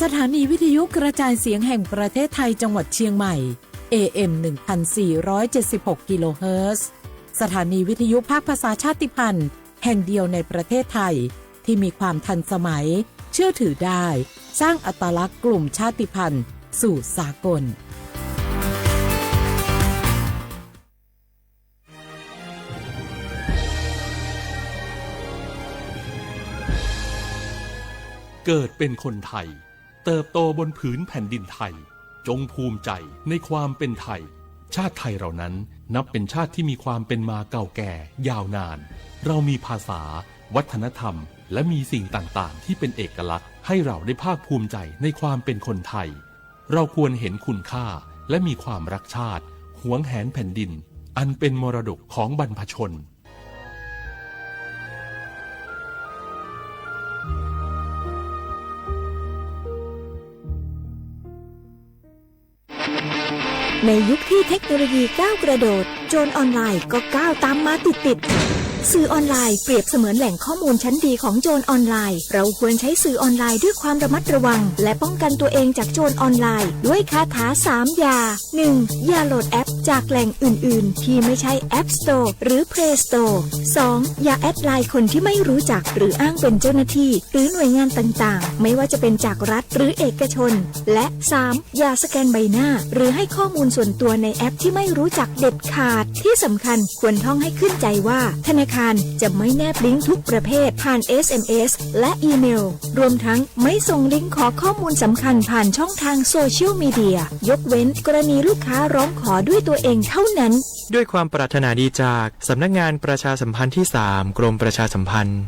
สถานีวิทยุกระจายเสียงแห่งประเทศไทยจังหวัดเชียงใหม่ เอ เอ็ม หนึ่งพันสี่ร้อยเจ็ดสิบหก กิโลเฮิรตซ์ สถานีวิทยุภาคภาษาชาติพันธุ์แห่งเดียวในประเทศไทย ที่มีความทันสมัย เชื่อถือได้ สร้างอัตลักษณ์กลุ่มชาติพันธุ์สู่สากล เกิดเป็นคนไทย เติบโตบนผืนแผ่นดินไทย จงภูมิใจในความเป็นไทย ชาติไทยเรานั้นนับเป็นชาติที่มีความเป็นมาเก่าแก่ยาวนาน เรามีภาษา วัฒนธรรม และมีสิ่งต่างๆ ที่เป็นเอกลักษณ์ ให้เราได้ภาคภูมิใจในความเป็นคนไทย เราควรเห็นคุณค่า และมีความรักชาติ หวงแหนแผ่นดิน อันเป็นมรดกของบรรพชน ในยุคที่เทคโนโลยีก้าวกระโดด โจรออนไลน์ก็ก้าวตามมาติดๆ สื่อออนไลน์เปรียบเสมือนแหล่งข้อมูลชั้นดีของโจรออนไลน์ เราควรใช้สื่อออนไลน์ด้วยความระมัดระวัง และป้องกันตัวเองจากโจรออนไลน์ ด้วยคาถาสามอย่า หนึ่ง อย่าโหลดแอปจากแหล่งอื่นๆ ที่ไม่ใช่ App Store หรือ Play Store สอง อย่าแอดไลน์คนที่ไม่รู้จัก หรืออ้างเป็นเจ้าหน้าที่ หรือหน่วยงานต่างๆ ไม่ว่าจะเป็นจากรัฐหรือเอกชน และ สาม อย่าสแกนใบหน้า หรือให้ข้อมูลส่วนตัวในแอปที่ไม่รู้จักเด็ดขาด ที่สำคัญควรท่องให้ขึ้นใจว่า ธนาคารจะไม่แนบลิงก์ทุกประเภทผ่าน เอส เอ็ม เอส และอีเมล รวมทั้งไม่ส่งลิงก์ขอข้อมูลสำคัญผ่านช่องทางโซเชียลมีเดีย ยกเว้นกรณีลูกค้าร้องขอด้วยตัวเองเท่านั้น ด้วยความปรารถนาดีจากสำนักงานประชาสัมพันธ์ที่สาม กรมประชาสัมพันธ์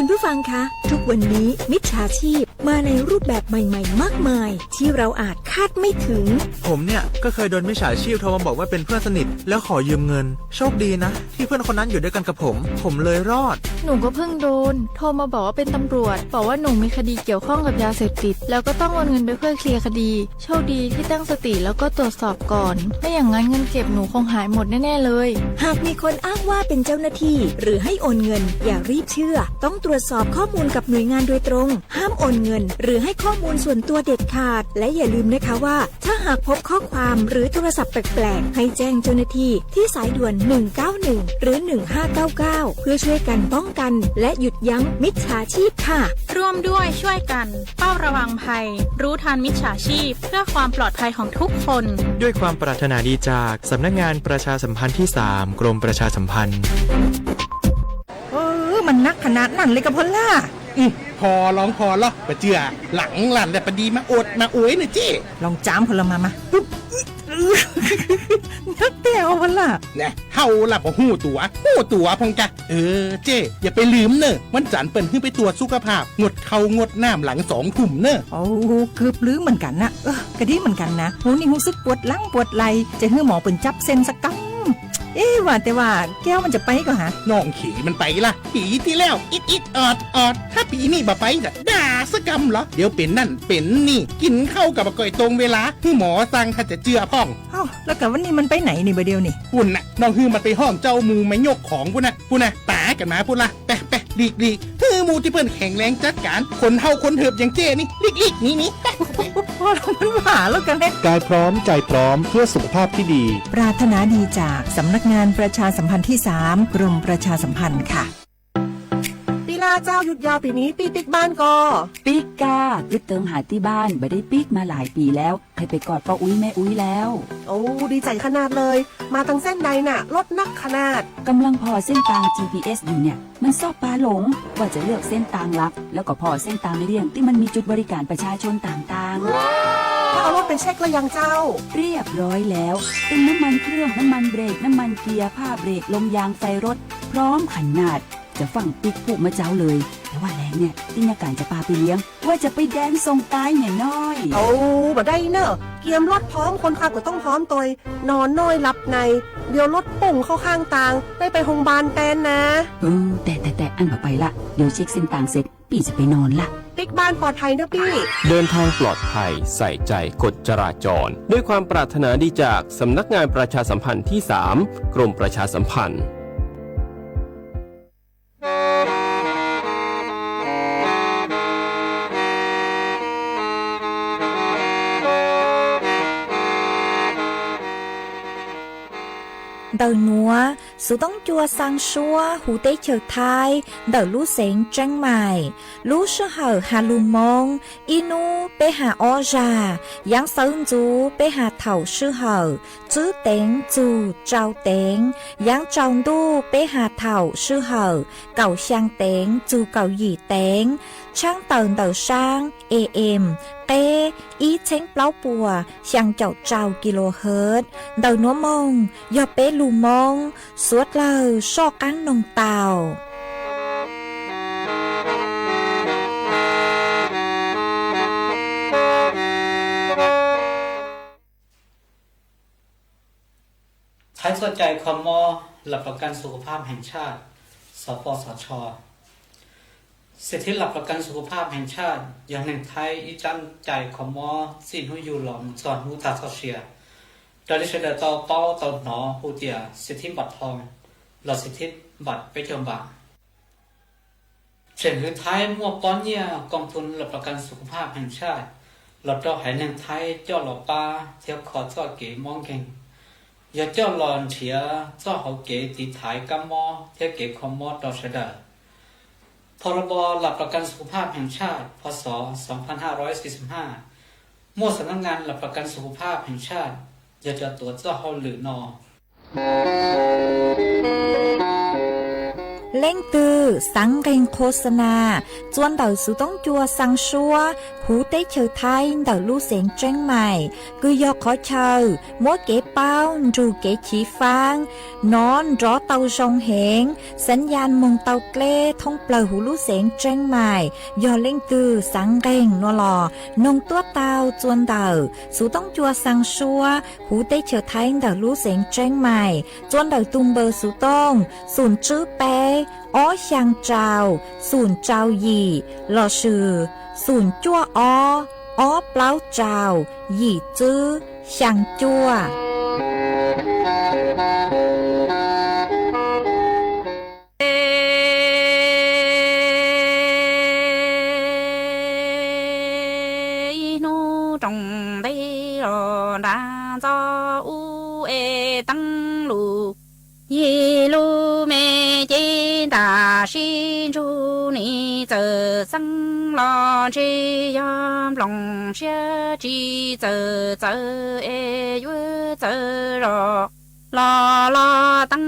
คุณผู้ฟังคะ ทุกวันนี้มิจฉาชีพมาในรูปแบบใหม่ๆ มากมาย ที่เราอาจคาดไม่ถึง ผมเนี่ยก็เคยโดนมิจฉาชีพโทรมาบอกว่าเป็นเพื่อนสนิทแล้วขอยืมเงิน โชคดีนะที่เพื่อนคนนั้นอยู่ด้วยกันกับผม ผมเลยรอด หนูก็เพิ่งโดน โทรมาบอกว่าเป็นตำรวจ บอกว่าหนูมีคดีเกี่ยวข้องกับยาเสพติด แล้วก็ต้องโอนเงินไปเพื่อเคลียร์คดี โชคดีที่ตั้งสติแล้วก็ตรวจสอบก่อน ไม่อย่างนั้นเงินเก็บหนูคงหายหมดแน่ๆเลย หากมีคนอ้างว่าเป็นเจ้าหน้าที่ หรือให้โอนเงิน อย่ารีบเชื่อ ต้องตรวจสอบข้อมูลกับหน่วยงานโดยตรง ห้ามโอนเงิน หรือให้ข้อมูลส่วนตัวเด็ดขาด และอย่าลืมนะคะว่า ถ้าหากพบข้อความหรือโทรศัพท์แปลกๆ ให้แจ้งเจ้าหน้าที่ที่สายด่วน หนึ่งเก้าหนึ่ง หรือ หนึ่งห้าเก้าเก้า เพื่อช่วยกันป้องกัน และหยุดยั้งมิจฉาชีพค่ะ ร่วมด้วยช่วยกันเฝ้าระวังภัย รู้ทันมิจฉาชีพ เพื่อความปลอดภัยของทุกคน ด้วยความปรารถนาดีจากสำนักงานประชาสัมพันธ์ที่สาม กรมประชาสัมพันธ์ เออ มันนักขนาดนั้นเลยกะพอลล่า อืม พอลองพอลอ บ่เจื้อ หลังลั่นแล้วปะดีมาโอดมาโอยเน่อเจ้ ลองจามพอลล่ามา มา ปุ๊บ นักแต้วพอลล่า แน่ เฮาล่ะบ่ฮู้ตั๋ว ฮู้ตั๋วพองกะ เออ เจ้ อย่าไปลืมเน่อ วันจันทร์เปิ้นหื้อไปตรวจสุขภาพ งดข้าวงดน้ำหลังสองทุ่มเน่อ โอ้ เกือบลืมเหมือนกันนะ เออ กะดีเหมือนกันนะ ฮู้นี่ฮู้สึกปวดหลังปวดไหล่ จะหื้อหมอเปิ้นจับเส้นสักกำ เอ๊ะ ว่าแต่ว่าแก้วมันจะไปก่อหา น้องเขยมันไปละ ปีที่แล้ว อิดอิดออดออด ถ้าปีนี้บ่ไปจะด่าสักกำเหรอ เดี๋ยวเป็นนั่นเป็นนี่ กินข้าวกับบ่ก่อยตรงเวลา หื้อหมอสั่งถ้าจะเจือพ่อง เอ้า แล้วกะวันนี้มันไปไหนนี่บ่าเดียวนี่ ปุ่นน่ะ น้องหื้อมันไปฮ้องเจ้าหมู่มายกของปุ่นน่ะ ปุ่นน่ะ ต๋ากันมาปุ่นละ ไปไปหลีกหลีก หื้อหมู่ตี้เปิ้นแข็งแรงจัดการ คนเฒ่าคนเถิบอย่างเจ้นี่ หลีกหลีกหนีหนี พอแล้ว มันว่าแล้วกันเลย กายพร้อมใจพร้อมเพื่อสุขภาพที่ดี ปรารถนาดีจากสำนักงานประชาสัมพันธ์ที่สาม กรมประชาสัมพันธ์ค่ะ ปีหน้าเจ้าหยุดยาวปีนี้ปี้ปิ๊กบ้านก่อ ปิ๊กก้า กึ๊ดเติมหาตี้บ้าน บ่ได้ปิ๊กมาหลายปีแล้ว ให้ไปกอดป้าอุ๊ยแม่อุ๊ยแล้ว โอ้ ดีใจขนาดเลย มาตังเส้นใดน่ะ รถนักขนาด กำลังผ่อเส้นตาง จีพีเอส อยู่เนี่ย มันชอบปาหลง ว่าจะเลือกเส้นตางลับ แล้วก็ผ่อเส้นตางเลี่ยงที่มันมีจุดบริการประชาชนต่างๆ ถ้าเอารถไปเช็คแล้วยังเจ้า เรียบร้อยแล้ว เป็นน้ำมันเครื่อง น้ำมันเบรก น้ำมันเกียร์ ผ้าเบรก ลมยาง ไฟรถ พร้อมขนาด จะฟั่งปิ๊กผู้มาเจ้าเลย แต่ว่าแลงเนี่ย ตี้ยาก๋านจะปาไปเลี้ยง ว่าจะไปแดนส่งตายแม่น้อย โอ้ บ่ได้เนอะ เกียมรถพร้อม คนขับก็ต้องพร้อมตวย นอนน้อยหลับใน เดี๋ยวรถป่งเข้าข้างตาง ได้ไปโรงพยาบาลแตนนะ เออ แต่ แต่ แต่ อันบ่ไปละ เดี๋ยวเช็คเส้นตางเสร็จ ปี้จะไปนอนละ ปิ๊กบ้านปลอดภัยเนอะปี้ เดินทางปลอดภัย ใส่ใจกฎจราจร ด้วยความปรารถนาดีจากสำนักงานประชาสัมพันธ์ที่สาม กรมประชาสัมพันธ์ Taws nuav, Xuv Toob Cua Xaa Suab huv teb chaws Thaib ntawm lub xeev Tseeb Mais. Lub sij hawm has lug Moob, ib nub peb has ob zag, yaav sawv ntxuv peb has thaum sij hawm tswb teev txug rau teev, yaav tsaus ntuj peb has thaum sij hawm kaum xyaa teev txug kaum yim teev, tshaab tawm ntawm saab A M qeb ib txheeb plaub puas xyaa caum rau kilohertz. Ntawm nuav moog yog peb lug Moob, suav dlawg soj qaab noog tau. Thaib txoj cai kho mob หลักประกันสุขภาพแห่งชาติ สปสช. สิทธิหลักประกันสุขภาพแห่งชาติ yog neeg Thaib ib tsab cai kho mob txij hnub yug los mus txog hnub tag txoj sia, raws li sawv daws tau paub tau hnov hu tias สิทธิบัตรทอง los สิทธิบัตร peb caug npam. Tseem hwv Thaib muaj pob nyiaj กองทุนหลักประกันสุขภาพแห่งชาติ los rau haiv neeg Thaib coj los pab thiab kho txoj kev mob nkeeg, yog coj los nrhiav txoj hauv kev tiv thaiv kab mob thiab kev kho mob rau sawv daws. พรบหลักประกันสุขภาพแห่งชาติ พ.ศ. สองพันห้าร้อยสี่สิบห้า muaj สำนักงานหลักประกันสุขภาพแห่งชาติ yog cov tuav txoj hauj lwm no. Leej twg xaav nqeeg qhua xa na, txua ntawm Xuv Toob Cua Xaa Suab huv teb chaws Thaib ntawm lub xeev Tseeb Mais, kws yog qhov chaw muab kev paub nrug kev chiv faab nov nrov tau zoo heev, xav yaj moog tau dleb thoob plawg huv lub xeev Tseeb Mais. Yog leej twg xaav nqeeg no los noog tuab tau txua ntawm Xuv Toob Cua Xaa Suab huv teb chaws Thaib ntawm lub xeev Tseeb Mais, txua ntawm tug npawb xuv tooj xum tswb peb ob xyaa rau xum rau yim lossis xum cuaj ob ob plaub rau yim tswb xyaa cuaj. Ib hnub roos ntev los nrad ntxov ub es teeb lus, yim lub me cev ntam sib ntsug, nim txawm xeeb los ntshe yog nploos siab tsis txawm txawv es yuav txawv zos. Los los teeb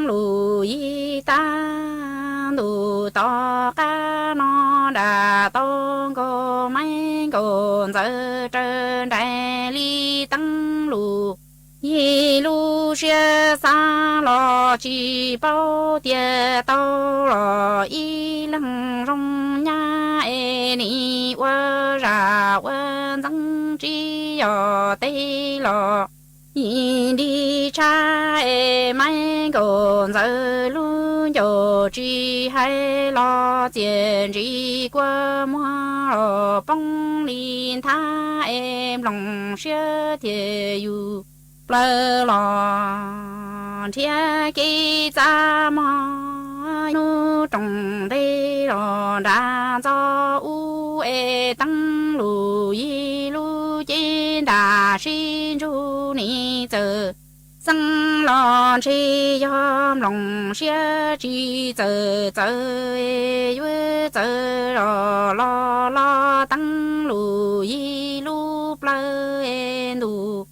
lus yim tag ntuj tom qab no, nram tau nkaus Maiv Nkaus Ntxawm raws nraim li teeb lus. Yim lub siab xav los tsis paub tias tau los ib leeg zoo nyab es nim ua zam ua ntxeev tsis yog teb los yim nrig tshab es Maiv Nkaus Ntxawm lub ncauj tsis hais los txias ntsis kua muag los poob li nthab es nploos siab tias yus plawv los nrhiav kev txaj mog. Hnub roos ntev los nrad ntxov ub es teeb lus yim lub cev ntam sib ntsug, nim txawm xeeb los ntshe yog nploos siab tsis txawm txawv yuav txawv zos. Los los teeb lus yim lub plawv es ntuj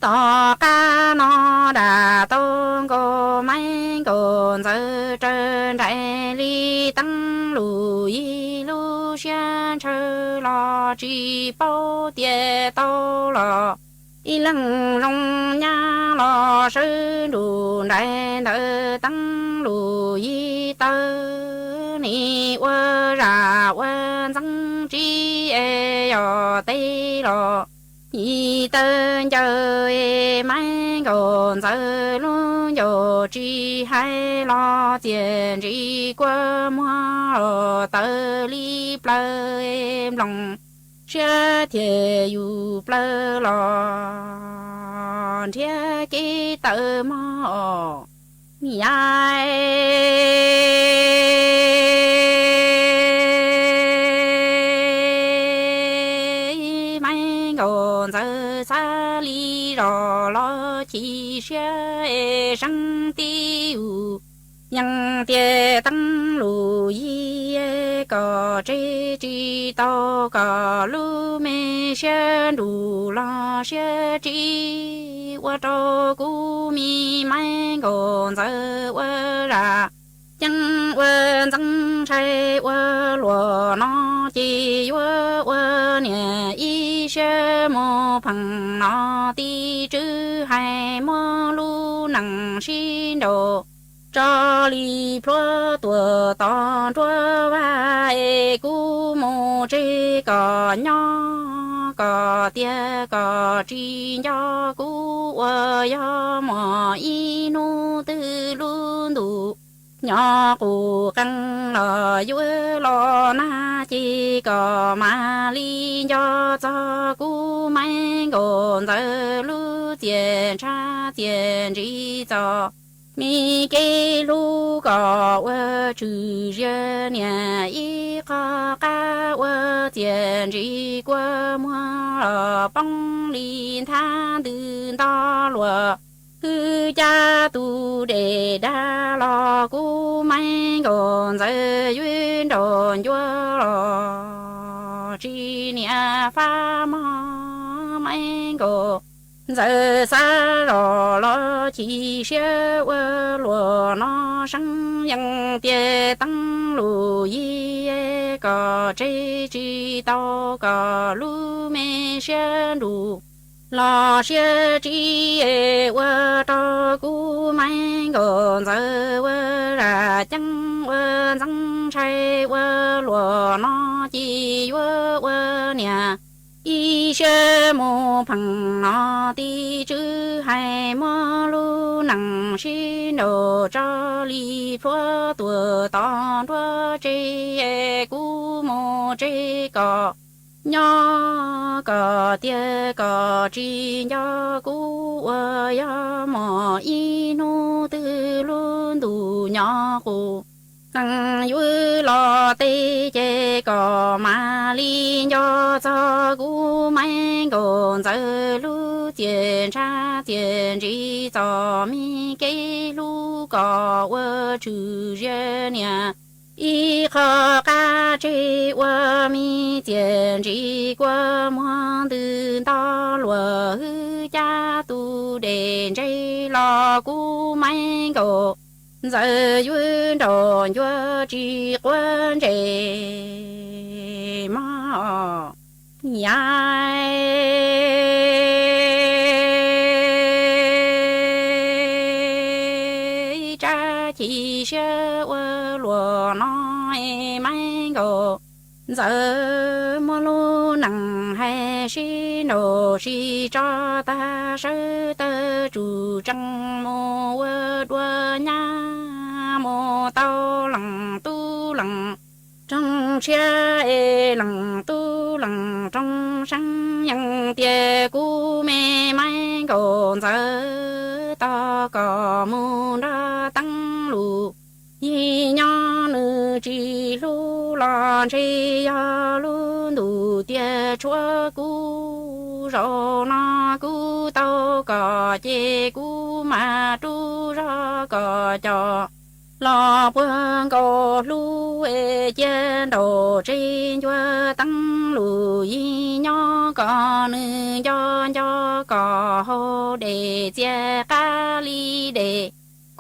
tom qab no, nram tau nkaus Maiv Nkaus Ntxawm raws nraim li teeb lus. Yim lub siab ntshaw los tsis paub tias tau los ib leeg zoo nyab los sawv nrug nraim ntawm teeb lus yim tawv, nim ua zam ua ntxeev tsis es yog teb los yim tawv ncaws es Maiv Nkaus Ntxawm lub ncauj tsis hais los txias ntsis kua muag los tawv li plawv es nploos siab tias yus plawv los nrhiav kev tawv mog. Niam, Maiv Nkaus Ntxawm xav li zos los chim siab es seeb ib yus. Yeej tias teeb lus yig kom tseg tsis tau kom lub me siab nrus los siab tsis ua rau kuv me Maiv Nkaus Ntxawm ua zam ceeb ua ntxeev ntshai ua luam no ces yuav ua niam ib siab mus pheem no tim tswv hais muab lub neej sib nraus tso li plhuav tuam tos nruab vaj es kuv mus tseg kom nyob kom tiag kom tsis nco kuv ua yog muaj ib hnub twg lub ntuj nyob qus qees los yuav los nag ces kom mam li nco txog kuv Maiv Nkaus Ntxawm lub txiaj ntsha txiaj ntsig txom me kev hlub kom ua tshwm sia niam ib qho qab ua txiaj ntsig kua muag los poob li nthab ntws nto luam hwj cab tus dej dag los kuv Maiv Nkaus Ntxawm yuav nraus ncua los tsis niam fab mog Maiv Nkaus Ntxawm xav zoj los chim siab ua luam no seeb yeej tias teeb lus yig kom tseg tsis tau kom lub me siab nrus los siab tsis ua rau kuv Maiv Nkaus Ntxawm ua zam ceeb ua ntxeev ntshai ua luam no ces yuav ua niam ib siab mus pheem no tim tswv hais muab lub neej sib nraus tso li plhuav tuam tos nruab tsev kuv mus tseg kom nyob kom tiag kom tsis nco kuv ua yog muaj ib hnub twg lub ntuj nyob qus qees yuav los teb ces kom mam li nco txog kuv Maiv Nkaus Ntxawm lub txiaj ntsha txiaj ntsig txom me kev hlub kom ua tshwm sia niam ib qho qab tseg ua me txiaj ntsig kua muag ntws nto luam hwj cab tus dej ntseg los kuv Maiv Nkaus Ntxawm yuav nraus ncua tsis quav ntsej mog. Yam tsab chim siab ua luam no es Maiv Nkaus Ntxawm muab lub neej hais sib nraus sib tso tag sawv tawg tsuj tsees mus ua dua nyab mus tau leej tub leej rooj tshiab es leej tub leej rooj seeb yeej tias kuv me Maiv Nkaus Ntxawm tos kom mus nrog teeb lus yig nyob nws tsis hlub los ntshe yog lub ntuj tiag tshuav kuv zaum no kuv tau kom ces kuv mam rub zog kom cov los puag nkaus hlub es cia nraus tseg ncua teeb lus yig nyob kom nws nco nco kom haus dej txias qab li dej.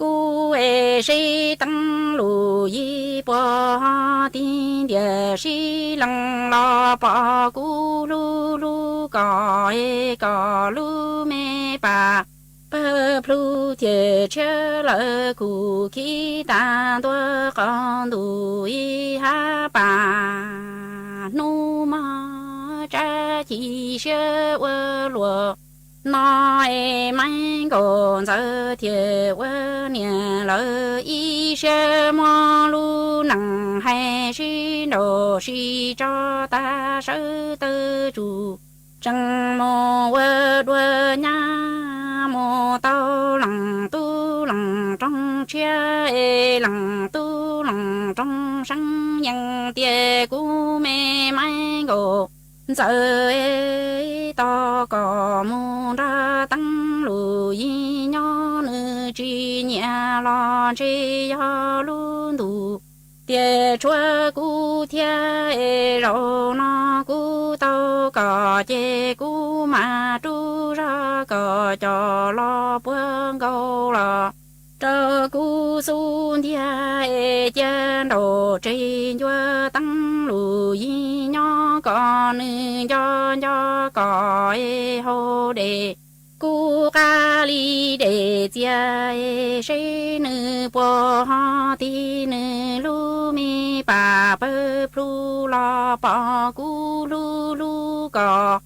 Kuv es seb teeb lus yig puas ho tig ntiag sib lees los pom kuv hlub hlub kom es kom lub me pas pawg plhu thiaj tshiab lawm kuv khib tag ntua qos ntuj ib hab pas hnub mog. Tsab chim siab ua luam no es Maiv Nkaus Ntxawm thiaj ua niam lawm ib siab muab lub neej hais sib nraus sib tso tag sawv tawg tsuj tsees mus ua dua nyab mus tau leej tub leej rooj tshiab es leej tub leej rooj seeb yeej tias kuv me Maiv Nkaus Ntxawm tos kom mus nrog teeb lus yig nyob nws tsis nyiam los ntshe yog lub ntuj tias tshuav kuv thiab es zaum no kuv tau kom ces kuv mam rub zog kom cov los puag nkaus los rau kuv xub ntiag es cia nraum tseg ncua teeb lus yig nyob kom nws nco nco kom es haus dej. Kuv qab li dej txias es seb nws puas ho tig nws lub me pam pawg plhu los pom kuv hlub hlub kom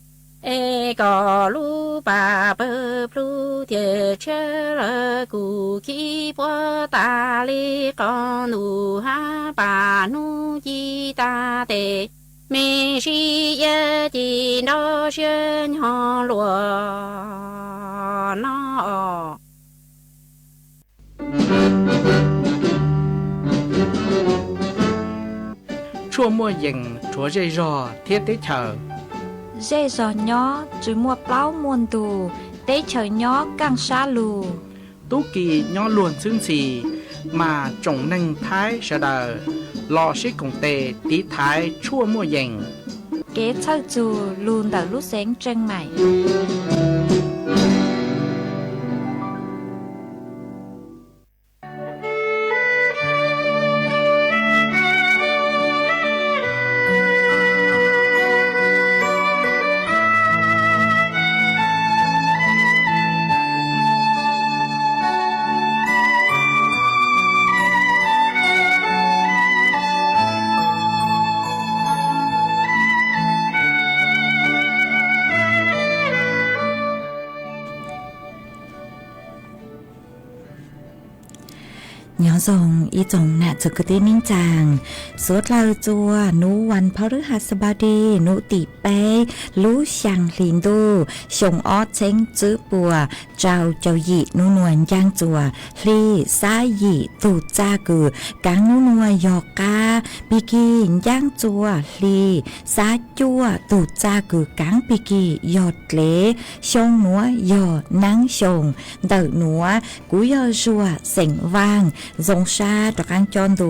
es kom lub pam pawg plhu thiaj tshiab lawm kuv khib puab tas li qos ntuj hab pam hnub ci tag tes me sib iab ci nrov siab nyob luaj no. Tshuaj muaj yees rhuav zej zog thiab teb chaws. Zej zog nyob tsis muaj plaub muaj ntug, teb chaws nyob kaaj sab lug. Tub ki nyob luag ntxhwb ntxhi, mas tsoom neeg Thaib sawv daws los sib koom tes tiv thaiv tshuaj muaj yees. Kev txhawj txug lug ntawm lub xeev Tseej Maim. Nyob zoo ib tsoom nam txiv kwv tij neej tsaa, suav dlawg txua nub vas phau rwb has xab npau di nub tim peb lub xyaa hli ntuj xyoo ob txheeb tswb puas rau caum yim nub nua ncaaj txuas hli xab yim tug txaj kws kaav nub nua yog qab pig kig ncaaj txuas hli xab cuaj tug txaj kws kaav pig kig yog dlev xyoo nuav yog naab xyoo ntawm nuav. Kuv yog Zuag xeem Vaaj, zoo sab rov qaab coj ntu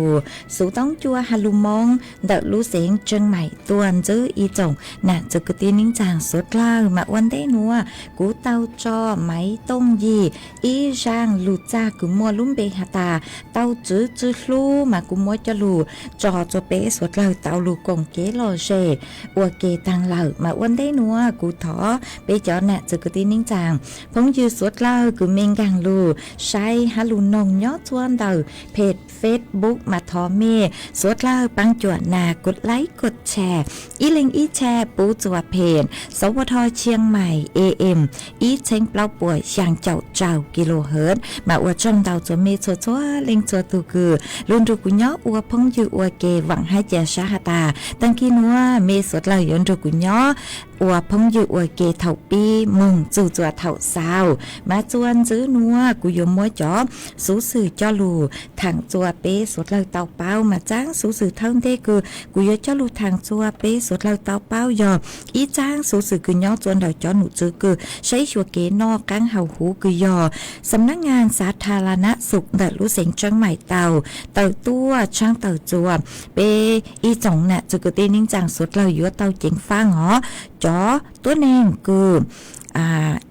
xuv toob cua ha lug Moob ntawm lub xeev Tseej Maim tuaj ntsib ib tsoom nam txiv kwv tij neej tsaa suav dlawg mas ua ntej nuav kuv tau tso maiv tooj yig ib zaaj lug txaj kws muaj lub npe has tas tau tswv tsw hlub mas kuv muab coj lug tso tsua peb suav dlawg tau lug koom kev lom zem ua ke taag lawm mas ua ntej nuav kuv thov peb cov nam txiv kwv tij neej tsaa phooj ywg suav dlawg kws me nkaag lug saib hab lug noog nyob txhua ntawm peg Facebook mas thov mej suav dlawg paab cuam nas kov like kov share ib leeg ib share pub txua peg Sawv Ua Tho Chiang Mai A M ib txheeb plaub puas xyaa caum rau kilohertz mas ua tsaug ntau txua mej txhua txhua leej txhua tug kws lug nrug kuv nyob ua phooj ywg ua ke vaam hab ca sab has tas taag kis nuav mej suav dlawg yuav nrug kuv nyob ua phooj ywg ua ke thaum pib moog txug txua thaum xaus mas txua ntswb nuav kuv yuav muab cov xuv xwm coj lug thaam txua peb suav dlawg tau paub mas txaab xuv xwm thawj ntej kws kuv yuav coj lug thaam txua peb suav dlawg tau paub yog ib txaab xuv xwm kws nyob txua ntawm cov num tswv kws saib xyuas kev noj qaab haus huv kws yog Xam Nab Ngas Xav Tha La Nab Xum ntawm lub xeev Tseeb Maim tau tawm tuaj tshaab tawm txua peb ib tsoom nam txiv kwv tij neej tsaa suav dlawg yuav tau ceev faaj os. Cov tuab neeg kws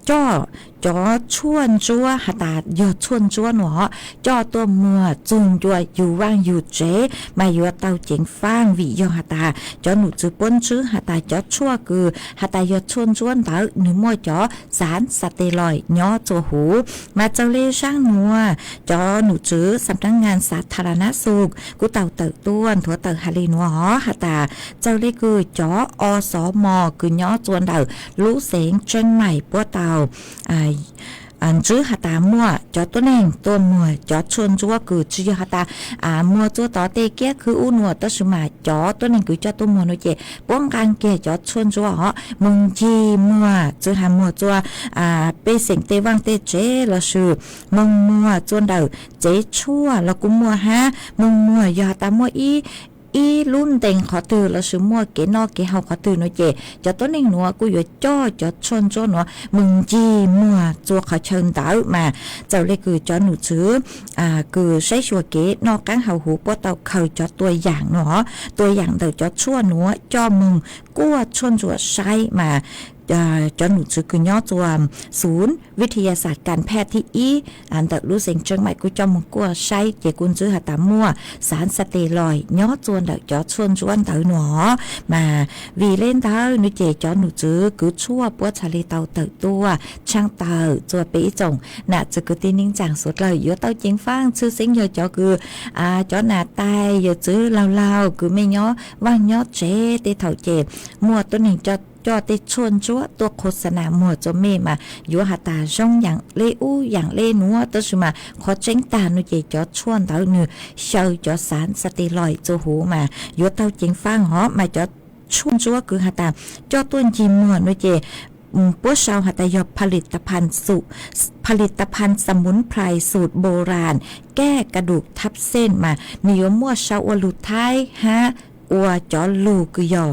coj cov tshuaj ntsuab has tas yog tshuaj ntsuab nuav coj tuaj muag txug ncua yug vaaj yug tsev mas yuav tau ceev faaj vim yog has tas cov num tswv puab ntswb has tas cov tshuaj kws has tas yog tshuaj ntsuab ntawd nwg muaj cov xav xa tes lois nyob txua huv mas txawg le zaaj nuav cov num tswv Xam Nab Ngas Xav Tha La Nab Xum kuj tau tawm tuaj nthuav tawm has le nuav os has tas txawg le kws cov O Xov Mos kws nyob txua ntawm lub xeev Tseeb Maim puab tau ntswb has tas muaj cov tuab neeg tuaj muag cov tshuaj ntsuab kws tsi yog has tas muag txua tod tej kiab khwb ub nuav tab sis mas cov tuab neeg kws coj tuaj muag nuav ces puab nqaa kiag cov tshuaj ntsuab os moog ncig muag txwv has muag txua pej xeem tej vaaj tej tsev lossis moog muag txua ntawm tsev tshuaj los kuj muaj hab moog muag yog has tas muaj ib ib lub ntees qhov twg lossis muaj kev noj kev haus qhov twg no ces cov tuab neeg nuav kuj yuav coj cov tshuaj ntsuab nuav moog ncig muag txua qhov chaw ntawd mas txawm le kws cov num tswv kws saib xyuas kev noj qaab haus huv puab tau khaws cov tua yaam no, tua yaam ntawm cov tshuaj nuav coj moog kuaj tshuaj ntsuab saib mas cov num tswv kws nyob txua xus vij thas yas xas kas phaj thib ib ntawm lub xeev Tseeb Maim kuj coj moog kuaj saib ces kuj ntsib has tas muaj xav xas tes lois nyob txua ntawm cov tshuaj ntsuab ntawd no mas vim le ntawd no ces cov num tswv kws tshuaj puab txhad le tau tawm tuaj tshaaj tawm txua peb ib tsoom nam txwv kwv tij neej tsaa suav dlawg yuav tau ceev faaj tshwj xeeb yog cov kws cov nam tais yawm txwv laug laug kws mej nyob vaaj nyob tsev tej thaum ces muaj tuab neeg coj tej tshuaj ntsuab tuaj qhu xa nas muag txua mej mas yuav has tas zoo yaam le ub yaam le nuav tab sis mas qhov tseeb tag no ces cov tshuaj ntawd nwg xyaw cov xav xas tes lois txua huv mas yuav tau ceev faaj hov mas cov tshuaj ntsuab kws has tas coj tuaj ncig muag no ces puab sau has tas yog ผลิตภัณฑ์สูตร ผลิตภัณฑ์สมุนไพรสูตรโบราณแก้กระดูกทับเส้น mas nwg yuav muaj sau ua lug Thaib hab ua cov lug kws yog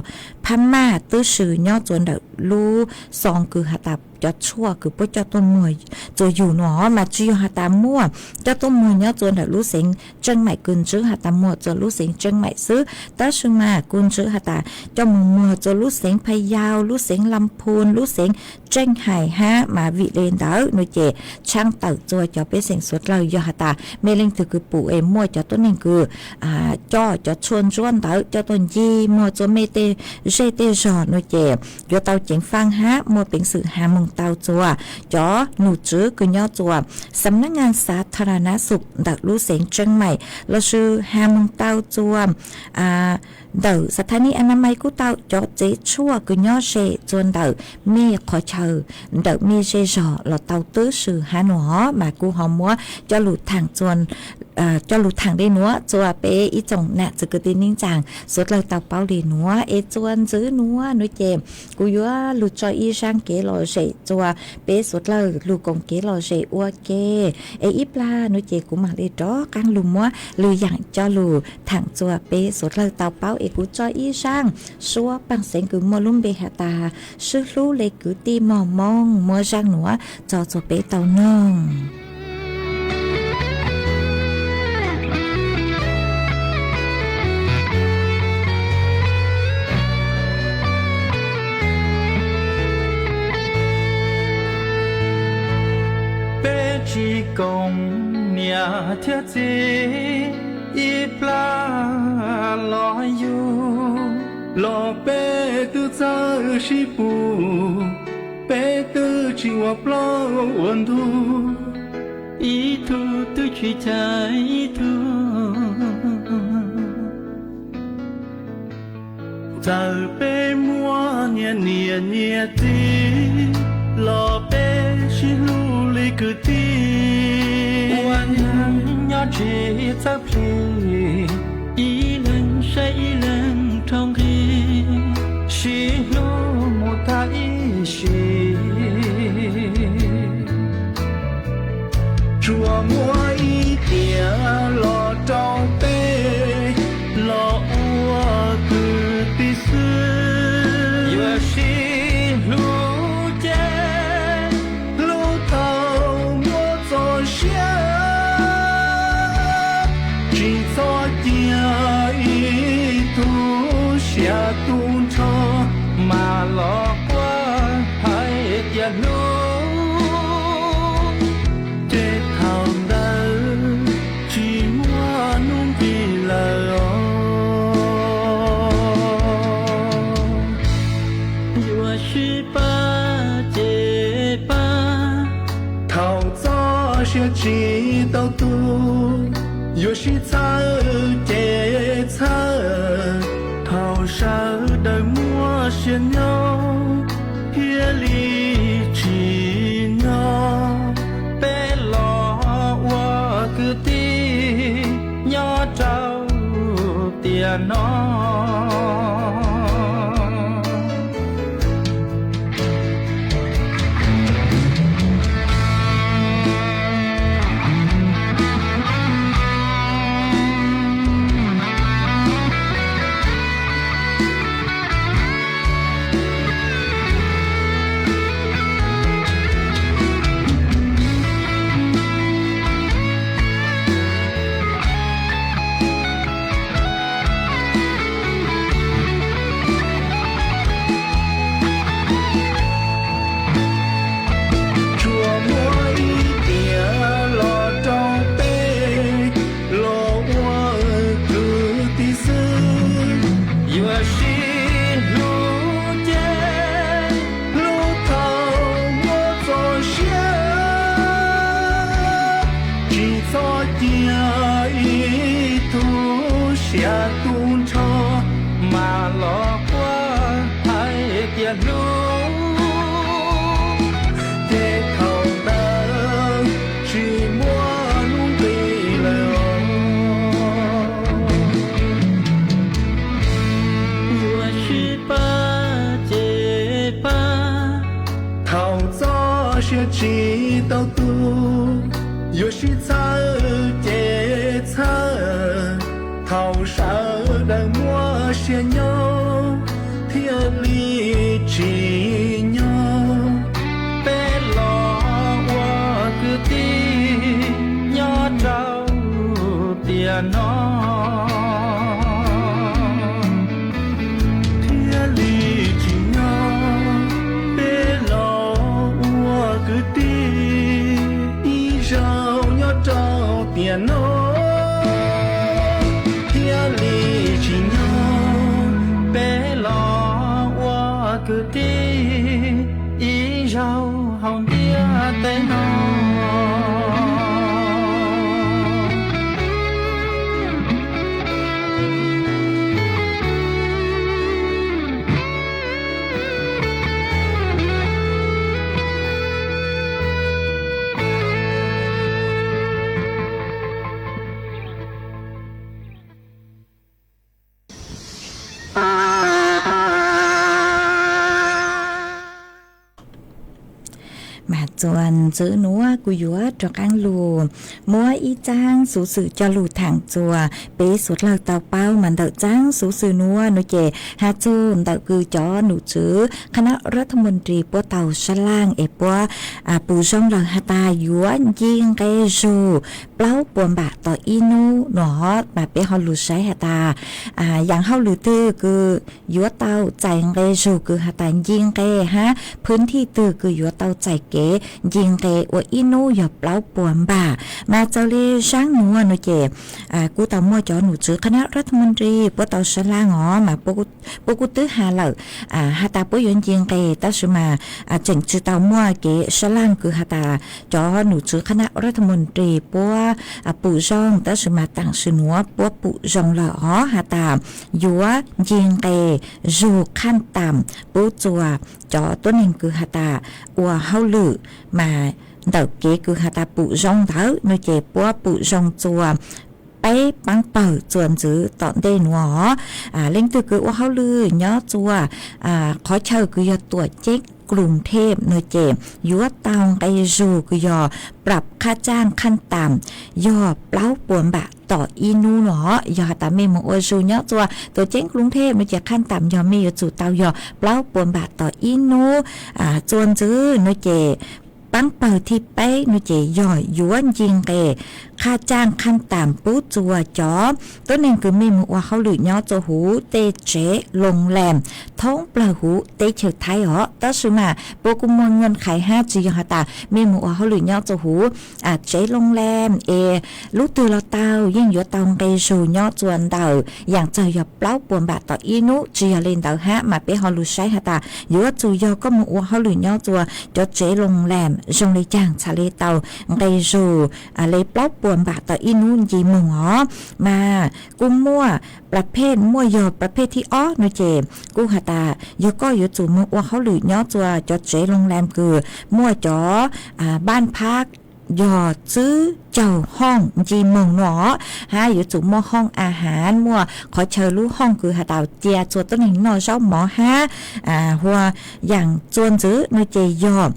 Phab Maj tub si nyob txua ntawm lub xoo kws has tas cov tshuaj kws puab coj tuaj muag txua yug no mas tsi yog has tas muaj coj tuaj muag nyob txua ntawm lub xeev Tseeb Maim kws ntsib has tas muag txua lub xeev Tseeb Maim xwb tab sis mas kuj ntsib has tas coj moog muag txua lub xeev Pha Yau, lub xeev Lam Phun, lub xeev Tseej Hais hab mas vim le ntawd no ces tshaaj tawm txua cov pej xeem suav dlawg yog has tas mej leej twg kws pum es muaj cov tuab neeg kws coj cov tshuaj ntsuab ntawd coj tuaj ncig muag txua mej tej zej tej zog no ces yuav tau ceev faaj hab muaj peev xwm has moog tau txua cov num tswv kws nyob txua สำนักงานสาธารณสุข ntawm lub xeev Tseeb Maim lossis has moog tau txua ntawm สถานีอนามัย kuj tau cov tsev tshuaj kws nyob ze txua ntawm mej qhov chaw ntawm mej zej zog los tau tub si hab no mas kuj ho muab coj lug thaam le nuav txua peb ib tsoom nam txwv kwv tij neej tsaa suav dlawg tau paub le nuav es txua ntxiv nuav no ces kuv yuav lug tso ib zaaj kev lom zem txua peb suav dlawg lug koom kev lom zem ua ke es ib plag no ces kuv maam le rov qaab lug muab lwm yaam coj lug thaam txua peb suav dlawg tau paub es kuv tso ib zaaj suab paaj xeev kws muaj lub npe has tas sib hlub le kwv tij mog moog muab zaaj nuav tso txua peb tau noog. Peb tsi koom niam thiab txiv ib plag los yug, los peb twb txawj sib pum, peb twb tsi ua plaub ua ntug, ib tug twb tsi cav ib tug. Txawm peb muaj nyias niam nyias txiv los peb sib hlub li kwv tij, ua neej nyob tsis txawj plig, ib leeg saib ib leeg rau nqi, sib hlub mus tag ib sim. Tsuas muaj ib tiam los rau peb los ua kwv tij xwb, yuav sib hlub ces hlub thaum muaj txoj sia, tsis txhob cia ib tug xya tu nrho mas los quaj hais tias hlub, ces thaum ntawd tsis muaj hnub nqis lawm os. Yuav sib pab ces pab, thaum txoj sia tsis tau tu, yuav sib txhawb ces txhawb, thaum sawv daws muaj sia nyob thiaj li tsim nyog, peb los ua kwv tij nyob rau tiam no. Yuav sib hlub ces hlub thaum muaj txoj sia, tsis txhob cia ib tug siab tu nrho mas los quaj hais tias hlub, ces thaum ntawd tsis muaj hnub nqis lawm. Yuav sib pab ces pab thaum txoj sia tsis tau tu, yuav sib txhawb ces txhawb thaum sawv daws muaj sia nyob, thiaj li tsis nyob. Peb los ua kwv tij nyob rau tiam no, thiaj li tsis nyob. Peb los ua kwv tij ib zaug nyob rau tiam no, thiaj li tsis nyob. Peb los ua kwv tij ib zaug hauv ntiaj teb no. Mas txuas ntxiv nuav kuv yuav rov qaab lug muab ib txaab xuv xwm coj lug thaam txuas peb suav dlawg tau paub. Mas ntawm txaab xuv xwm nuav nuav ces has txug ntawm kws cov num tswv khab nab rab thab moos ris puab tau sab laaj es puab pum zoo lawm has tas yuav nce nqe zug plaub puas npam tom ib nub nuav, mas peb ho lug saib has tas yaam hauj lwm twg kws yuav tau txais nqe zug kws has tas nce nqe hab phwv thij twg kws yuav tau txais kev nce nqe ua ib nub yog plaub puas npam. Mas txawm le zaab nuav nuav ces kuj tau muaj cov num tswv khab nab rab thab moos ris puab tau sab laaj os, mas puab kuj twb has lawm has tas puab yuav nce nqe, tab sis mas tseem tsi tau muaj kev sab laaj kws has tas cov num tswv khab nab rab thab moos ris puab pum zoo, tab sis mas taam sim nuav puab pum zoo lawm os has tas yuav nce nqe zug khaj taam pub txuas cov tuab neeg kws has tas ua hauj lwm, mas ntawm kev kws has tas pum zoo ntawd nuav ces puab pum zoo txuas peb paab pawg txuas ntxiv tom ntej nuav os. Leej twg kws ua hauj lwm nyob txuas qhov chaw kws yog Tuam Ceeb Kloos Thej nuav ces yuav tau nqe zug kws yog prab khaj tsaaj khaj taam yog plaub puas npam tom ib nub nuav os. Yog has tas mej moog ua zug nyob txuas Tuam Ceeb Kloos Thej nuav ces khaj taam yog mej yuav tsum tau yog plaub puas npam tom ib nub. Txuas ntxiv nuav ces paab pawg thib peb nuav ces yog yuav nce nqe khaj tsaaj khaj taam pub txuas cov tuab neeg kws mej moog ua hauj lwm nyob txuas huv tej tsev loo lees thoob plawg huv teb chaws Thaib os. Tab sis mas puab kuj muaj nyuaj qhais hab tsi yog has tas mej moog ua hauj lwm nyob txuas huv tsev loo lees es lub twg los tau yeej yuav tau nqe zug nyob txuas ntawm yaam txawg yog plaub puas npam tom ib nub. Tsi yog le ntawd hab mas peb ho lug saib has tas yuav tsum yog koj moog ua hauj lwm nyob txuas cov tsev loo lees zoo le caag txhad le tau nqe zug le plaub puas npam tom ib nub nce moog os. Mas kuj muaj pla phej, muaj yog pla phej thib ob nuav ces kuj has tas yog koj yuav tsum moog ua hauj lwm nyob txuas cov tsev loo lees kws muaj cov npaaj phab yog tsib caug hoob nce moog nuav hab yuav tsum muaj hoob a has, muaj qhov chaw lub hoob kws has tas cia txhua tuab neeg noj zaub mov hab hua yaam txuas ntxiv nuav ces yog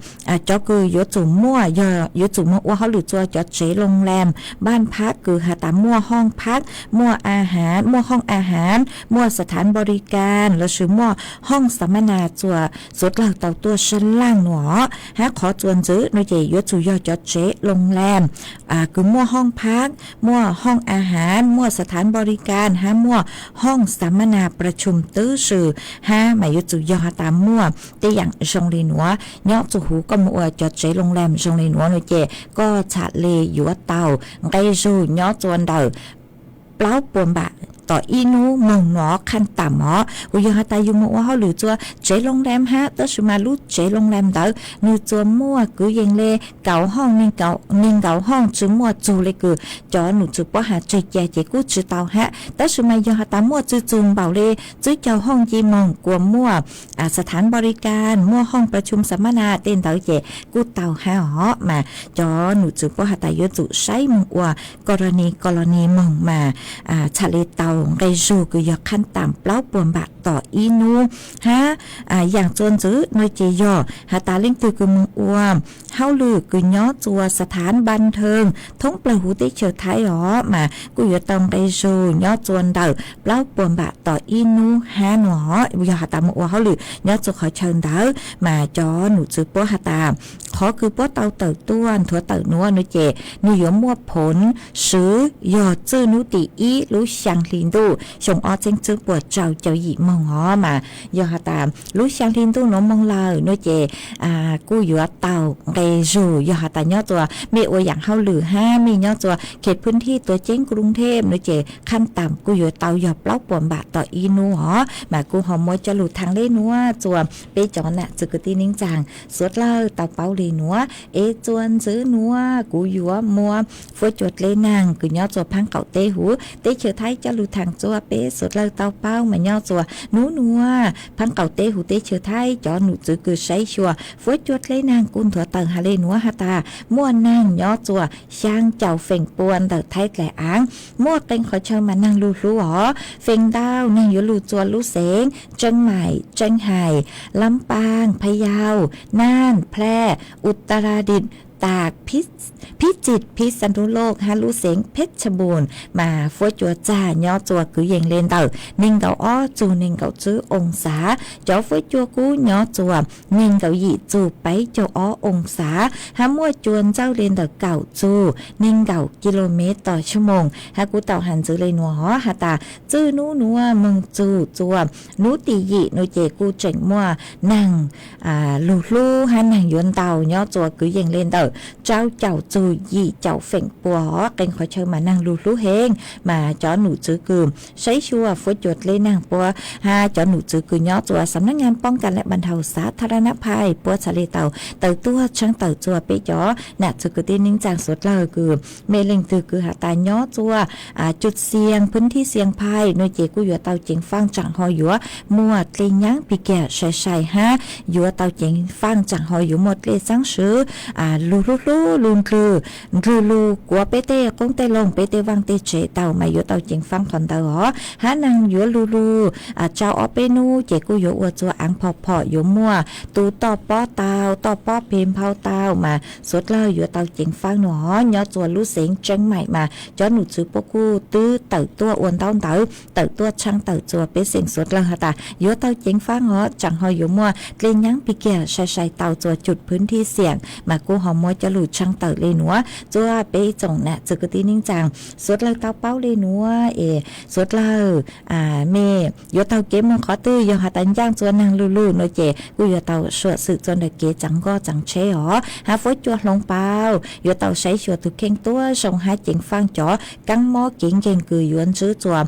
cov kws yuav tsum muaj, yog yuav tsum moog ua hauj lwm txuas cov tsev loo lees npaaj phab kws has tas muaj hoob phab, muaj a has, muaj hoob a has, muaj xathaav npo ri kas lossis muaj hoob xav ma nas txuas suav dlawg tau tuaj sab laaj nuav hab qhov txuas ntxiv nuav ces yuav tsum yog cov tsev loo lees kws muaj hoob phab, muaj hoob a has, muaj xathaav npo ri kas hab muaj hoob xav ma nas pra tshum twb swm hab mas yuav tsum yog has tas muaj tej yaam zoo le nuav nyob txuas huv koj moog ua cov tsev loo lees zoo le nuav nuav ces koj txhad le yuav tau nqe zug nyob txuas ntawm plaub puas npam tom ib hnub moog nuav qhaj taam os. Kuj yog has tas yug moog ua hauj lwm txua tsev loo lam hab, tab sis mas lub tsev loo lam ntawd nwg txua muaj kwv yees le kaum hooj, neeg nkaum hooj, tsi muaj txug le kws cov num txwv puab has tseg ca ces kuj tsi tau hab. Tab sis mas yog has tas muaj txwj txug npaum le tsib caug hooj nce moog kuas muaj xab thaab npaus li kas, muaj hooj pab tshum xab ma na tej ntawd ces kuj tau hab os. Mas cov num txwv puab has tas yuav tsum saib moog ua kos ros nis kos los nis moog mas txhaj le tau nqe zug kws yog qhaj taam plaub puas npam tom ib hnub hab. Yaam txuas ntxiv no ces yog has tas leej twg kws moog ua hauj lwm kws nyob txua xab thaab npab theeg thoob plawg huv teb chaws Thaib os mas kuj yuav tau nqe zug nyob txua ntawm plaub puas npam tom ib hnub hab no. Yog has tas moog ua hauj lwm nyob txua qhov chaw ntawd mas cov num txwv puab has tas qhov kws puab tau tawm tuaj nthuav tawm nuav no ces nwg yuav muaj phoov swv yog txwj nub tim ib lub xyaa hli ntuj xyoo ob txheeb tswb puas rau caum yim moog os. Mas yog has tas lub xyaa hli ntuj nuav moog lawm no ces kuj yuav tau nqe zug. Yog has tas nyob txua mej ua yaam hauj lwm hab mej nyob txua khev pwm thij tuav ceeb kruv thej no ces qhaj taam kuj yuav tau yog plaub puas npam tom ib hnub os. Mas kuj ho muab coj lug thaam le nuav txua peb cov nam txwv kwv tij neej tsaa suav dlawg tau paub le nuav. Es txua ntxiv nuav kuv yuav muab fuab cua dleb naag kws nyob txua phaab qaum teb huv teb chaws Thaib coj lug thaam txua peb suav dlawg tau paub mas nyob txua nub nuav phaab qaum teb huv teb chaws Thaib cov num txwv kws saib xyuas fuab cua dleb naag kuj nthuav tawm has le nuav has tas muaj naag nyob txua xyaa caum feem pua ntawm Thaib dlaim aav, muaj qee qhov chaw mas naag lug hlub os. Feem ntau naag yuav lug txua lub xeev Tseeb Maim, Tseeb Hais, Lab Paaj, Phaj Yau, Naaj, Plaj, Utaradit, Taak, Phij Txit, Phij Xa Nruj Loj hab lub xeev Phej Tshaj Npum mas fuab cua txag nyob txua kwv yees le ntawm neeg nkaum ob txug neeg nkaum tswb oo xav. Cov fuab cua kub nyob txua neeg nkaum yim txug peb caug ob oo xav hab muaj cua ntsawj le ntawm kaum txug neeg nkaum ki lo mev tom xuab moos. Hab kuj tau has ntxiv le nuav os has tas txwj nub nuav moog txug txua nub tim yim nuav ces kuj tseem muaj naag lug hlub hab naag yuav ntaus nyob txua kwv yees le ntawm rau caum txug yim caum feem pua os. Qee qhov chaw mas naag lug hlub heev mas cov num txwv kws saib xyuas fuab cua dleb naag puab hab cov num txwv kws nyob txua xam nab ngaa poob kas laj npa dhau xav tha raj nab phais puab txhaj le tau tawm tuaj tshaab tawm txua peb cov nam txwv kwv tij neej tsaa suav dlawg kws mej leej twg kws has tas nyob txua cua xias pwm thij xias phais nuav ces kuj yuav tau ceev faaj tsaam ho yuav muaj dlej nyaab pig kiag sai sai hab yuav tau ceev faaj tsaam ho yuav muaj dlej xaab swv lug hlub hlub lug ndlwg ndlwg lug kuav peb tej qoob tej loo peb tej vaaj tej tsev tau mas yuav tau ceev faaj qhov ntawd os. Hab naag yuav lug lug tsau ob peb nub ces kuj yuav ua txua aav phom phom yuav muaj tu toj pob tau toj pob peg nphau tau mas suav dlawg yuav tau ceev faaj nuav os. Nyob txua lub xeev Tseeb Maim mas cov num txwv puab kuj twb tawm tuaj ua ntaub ntawv tawm tuaj tshaab tawm txua pej xeem suav dlawg has tas yuav tau ceev faaj os tsaam ho yuav muaj dlej nyaab pig kiag sai sai tau txua cua pwm thij xias mas kuj ho muab coj lug tshaab tawm le nuav txua peb tsoom nam txwv kwv tij neej tsaa suav dlawg tau paub le nuav es suav dlawg mej yuav taug kev moog qhov twg yog has tas ncaaj txua naag lug lug nuav ces kuj yuav tau suam xwm txua ntawm kev tsaav nkoj tsaav tsheb os. Hab fuab cua hloov pauv yuav tau saib xyuas tug kheej tuab zoo hab ceev faaj cov kaab mob kev nkeeg kws yuav ntsib txua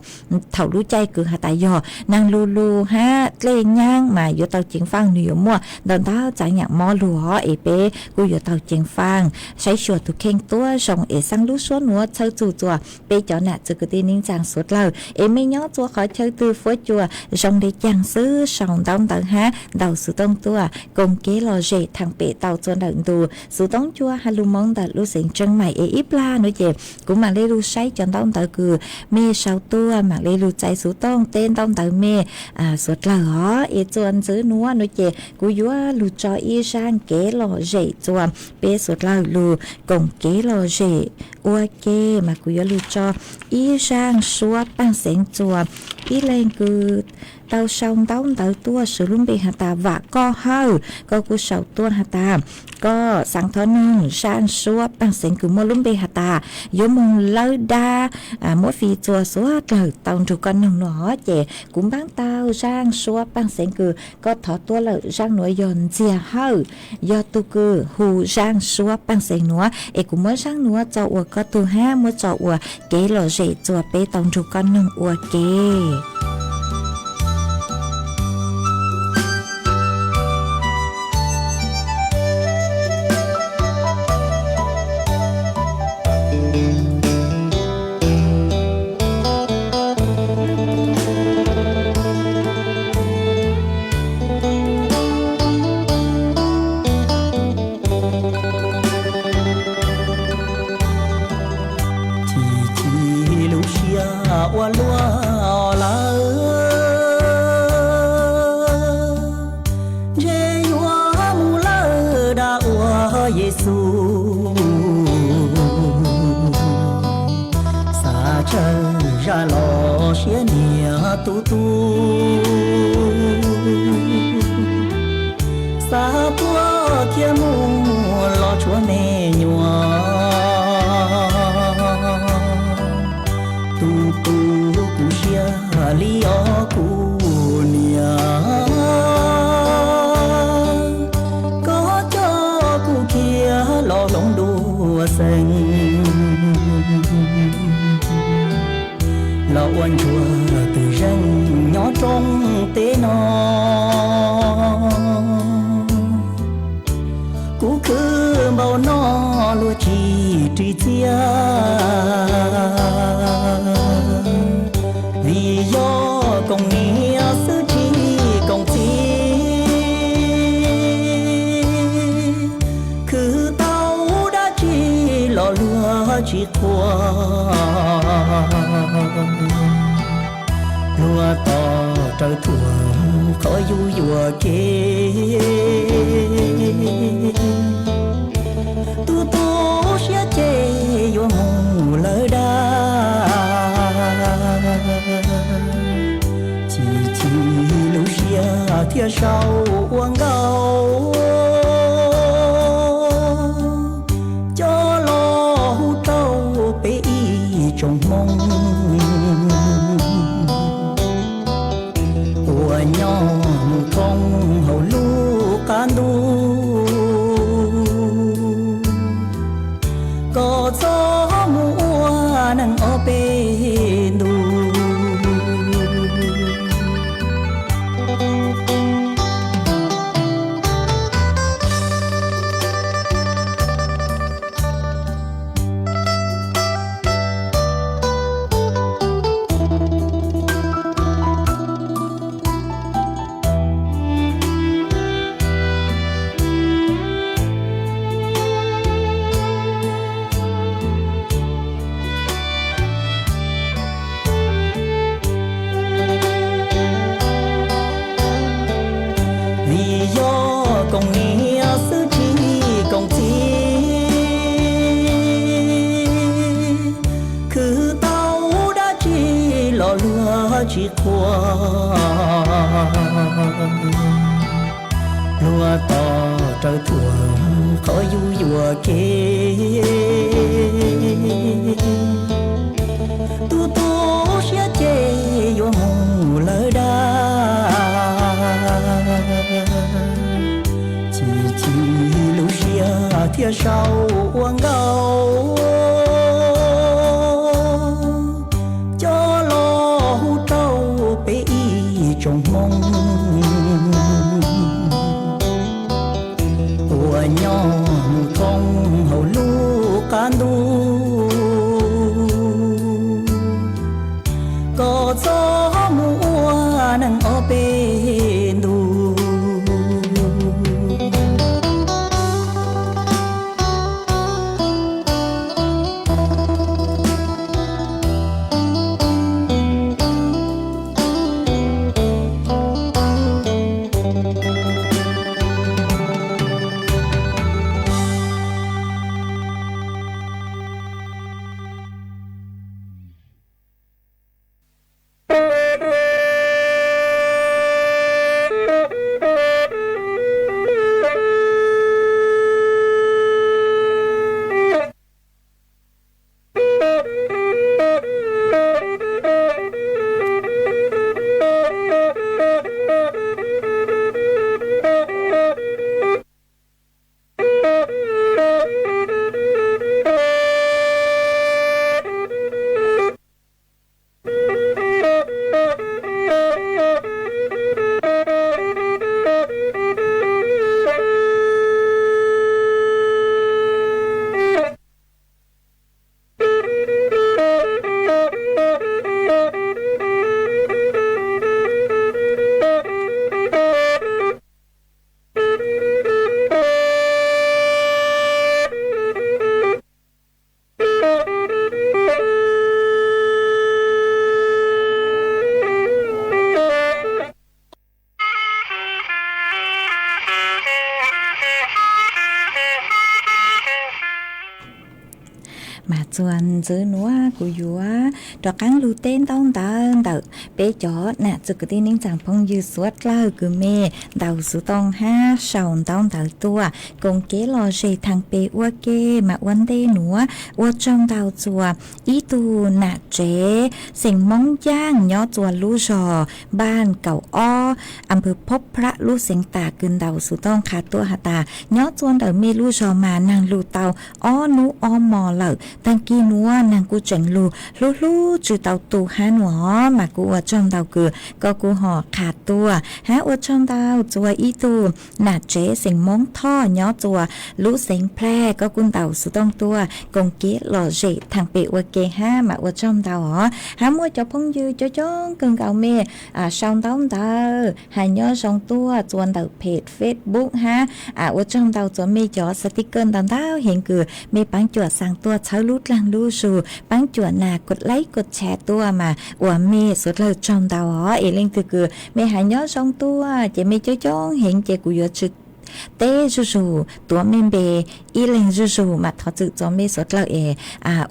thaum lub caij kws has tas yog naag lug lug hab dlej nyaab mas yuav tau ceev faaj nwg yuav muaj ntau ntau tsaam yaam mob lug os. Es peb kuj yuav tau ceev faaj saib xyuas tug kheej tuab zoo es xaaj lub suab nuav txhawb txug txua peb cov nam txwv kwv tij neej tsaa suav dlawg es mej nyob txua qhov chaw twg fuab cua zoo le caag xwb sau ntaub ntawv hab ntaus xuv tooj tuaj koom kev lom zem thaam pem tau txua ntawm ntu xuv tooj cua ha lug moob ntawm lub xeev Tseeb Maim es ib plag nuav ces kuv maam le lug saib cov ntaub ntawv kws mej sau tuaj maam le lug txais xuv tooj teb ntaub ntawv mej suav dlawg os. Es txua ntxiv nuav nuav ces kuv yuav lug tso ib zaaj kev lom zem txua peb suav dlawg lug koom kev lom zem ua ke mas kuv yuav lug tso ib zaaj suab paaj xeev txua ib leeg kws tau sau ntaub ntawv tuaj, sau lub npe has tas Vam Koj Hawj, koj kuj sau tuaj has tas koj xaav thov noog zaaj suab paaj xeev kws muaj lub npe has tas yuav moog lawb dab, muab fij txuas xuav dlawg tau nrug koj noog no. Ces kuv npaab tau zaaj suab paaj xeev kws koj thov tuaj lawm, zaaj nuav yog Ntxiag Hawj, yog tug kws hu zaaj suab paaj xeev nuav, es kuv muab zaaj nuav tso ua koj tug hab muab tso ua kev lom zem txuas peb tau nrug koj noog ua ke. Chim chim lub siab ua luaj lawm, ntshe yuav mus lawm dab ua Yexus. Xav tsawg zaj los siab nyiam tub tub, xav tuaj thiab mus los tshuav me nyuam. Tub tub kuv siab li os kuv niam, koj coj kuv khiav los hloov dua xeev, los ua ntsuag twm zeej nyob rooj teb no. Kuv khwv npaum no luag tsis ris txiaj, vim yog koom niam xwb tsis koom txiv. Khwv tau dab tsi los luag tsis qhuas, luag tos raws thuam qhov yus yuam kev. Tub tub siab ces yuav mus lawm dab, chim chim lub siab thiaj sau ua nkauj, coj los hu rau peb ib tsoom Hmoob uas nyob mus thoob hauv lub qab ntuj, kom txhob mus ua neeg ob peb ntus. Vim yog koom niam xwb tsis koom txiv, khwv tau dab tsi los luag tsis qhuas, luag tos raws thuam qhov yus yuam kev. Tub tub siab ces yuav mus lawm dab, chim chim lub siab thiaj sau ua nkauj, coj los hu rau peb ib tsoom Hmoob uas nyob mus thoob hauv lub qab ntuj, kom txhob mus ua neeg ob peb ntus. Txuas ntxiv nuav kuv yuav rov qaab lug teb ntaub ntawv ntawm peb cov nam txiv kwv tij neej tsaa phooj ywg suav dlawg kws mej ntaus xuv tooj hab sau ntaub ntawv tuaj koom kev lom zem thaam pem ua ke. Mas ua ntej nuav ua tsaug ntau txuas ib tug nam tsev xeem Moob Yaaj nyob txuas lub zog npaaj kaum ob, am pawg Phob Phrab lub xeev Taam kws ntaus xuv tooj qha tuaj has tas nyob txuas ntawm mej lub zog mas naag lug tau ob nub ob mo lawm, taag kis nuav naag kuj tseem lug hlub hlub tsw tau tu hab nuav. Mas kuj ua tsaug ntau kws koj kuj ho qha tuaj hab ua tsaug ntau txuas ib tug nam tsev xeem Moob Thoj nyob txuas lub xeev Plaj, koj kuj ntaus xuv tooj tuaj koom kev lom zem thaam pem ua ke hab mas ua tsaug ntau os. Hab muaj cov phooj ywg coob coob kawg nkaus mej sau ntaub ntawv has nyob zoo tuaj txuas ntawm peg Facebook hab ua tsaug ntau txuas mej cov sticker ntau ntau heev kws mej paab cuam xaa tuaj txhawb lub dlaag lub zug, paab cuam nas kua like kua share tuaj mas ua mej suav dlawg tsaug ntau os. Es leej twg kws mej has nyob zoo tuaj ces mej coob coob heev ces kuv yuav tsw teb zuj zug tuav mej npe ib leeg zuj zug mas thov txwm txuas mej suav dlawg es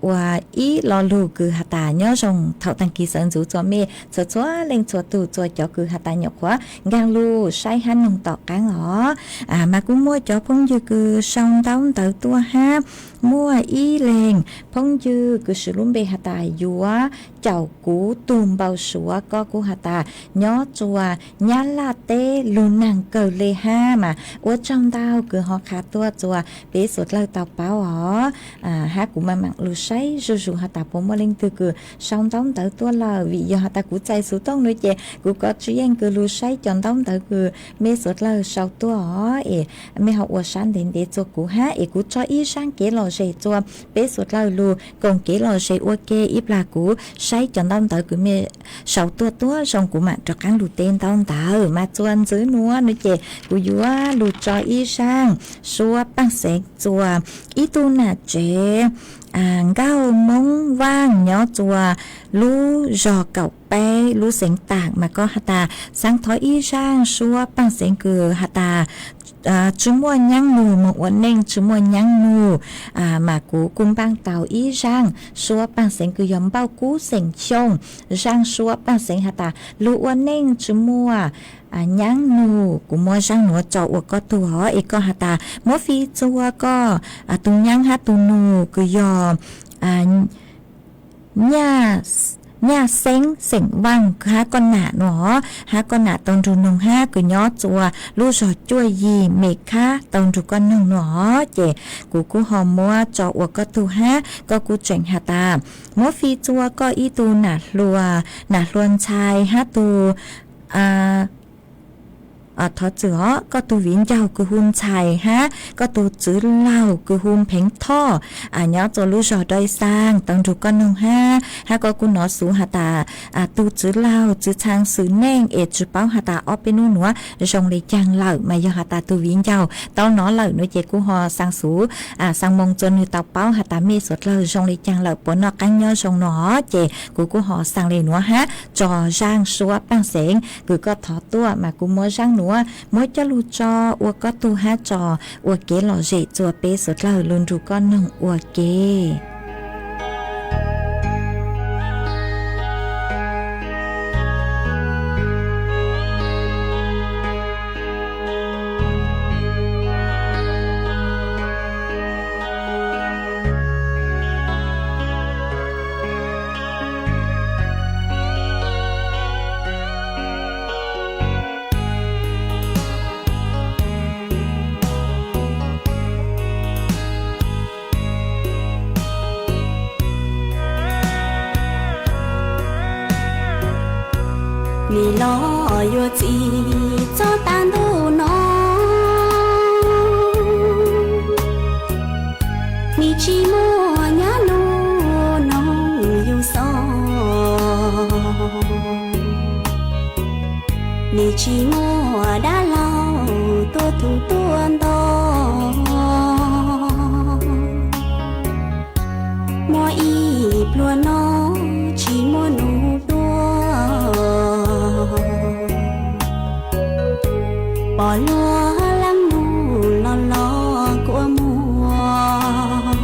ua ib lo lug kws has tas nyob zoo thaum taag kis sawv ntxuv txuas mej txhua txhua leej txhua tug txuas cov kws has tas nyuam qhuav nkaag lug saib hab noog tom qaab os. Mas kuj muaj cov phooj ywg kws sau ntaub ntawv tuaj hab muaj ib leeg phooj ywg kws swv lub npe has tas yuav caum kuv tug npau suav, koj kuj has tas nyob txuas Nyab Laj teb lug naag kawg le hab mas ua tsaug ntau kws ho qha tuaj txuas peb suav dlawg tau paub os. Hab kuv mam mam lug saib zuj zug has tas puas muaj leej twg kws sau ntaub ntawv tuaj lawm, vim yog has tas kuv txais xuv tooj nuav ces kuv kov tsis yeej kws lug saib cov ntaub ntawv kws mej suav dlawg sau tuaj os. Es mej ho ua sab ntev ntev txuas kuv hab es kuv tso ib zaaj kev lom zem txuas peb suav dlawg lug koom kev lom zem ua ke. Ib plag kuv saib cov ntaub ntawv kws mej sau tuaj tuab zoo kuv mam rov qaab lug teb ntaub ntawv. Mas txuas ntxiv nuav nuav ces kuv yuav lug tso ib zaaj suab paaj xeev txuas ib tug nam tsev nkauj Moob Vaaj nyob txuas lub zog kaum peb lub xeev Taam mas koj has tas xaav thov ib zaaj suab paaj xeev kws has tas tsi muaj nyaab nug moog ua neej tsi muaj nyaab nug. Mas kuv kuj npaaj tau ib zaaj suab paaj xeev kws yog npauj kub xeem Xyooj, zaaj suab paaj xeev has tas lug ua neej tsi muaj nyaab nug. Kuv muab zaaj nuav tso ua koj tug os es koj has tas muab fij txuas koj tug nyaab hab tug nug kws yog Nyaj Xeeb xeem Vaaj hab koj nam nuav, hab koj nam tau nrug noog hab kws nyob txuas lub zog cuaj yim Mes Khab tau nrug koj noog nuav. Ces kuv kuj ho muab tso ua koj tug hab koj kuj tseem has tas muab fij txuas koj ib tug nam hluas ntxhais hab tug thov txwm os, koj tug viv ncaus kws hu Ntxhais hab koj tug txwv laug kws hu Pheev Thoj nyob txuas lub zog Doj Xaaj tau nrug koj noog hab, hab koj kuj nov xuv has tas tug txwv laug txwv txhang xwm neej es tsi paub has tas ob peb nub nuav zoo le caag lawm. Mas yog has tas tug viv ncaus tau nov lawm nuav ces kuj ho xaa xuv xaa moo txuas nwg tau paub has tas mej suav dlawg zoo le caag lawm puas noj qaab nyob zoo nuav. Ces kuv kuj ho xaa le nuav hab tso zaaj suab paaj xeev kws koj thov tuaj mas kuv muab zaaj nuav muab coj lug tso ua koj tug hab tso ua kev lom zem txuas peb suav dlawg lug nrug koj noog ua ke. Nim los yuav txi txog taag ntuj no, nim tsi muaj nyab nug noog yug xov, nim tsi muaj dab laug tuaj tug tuaj nto. Muaj ib pluag no tsi muaj nub tuaj, pom luag leej nug los los kua muag.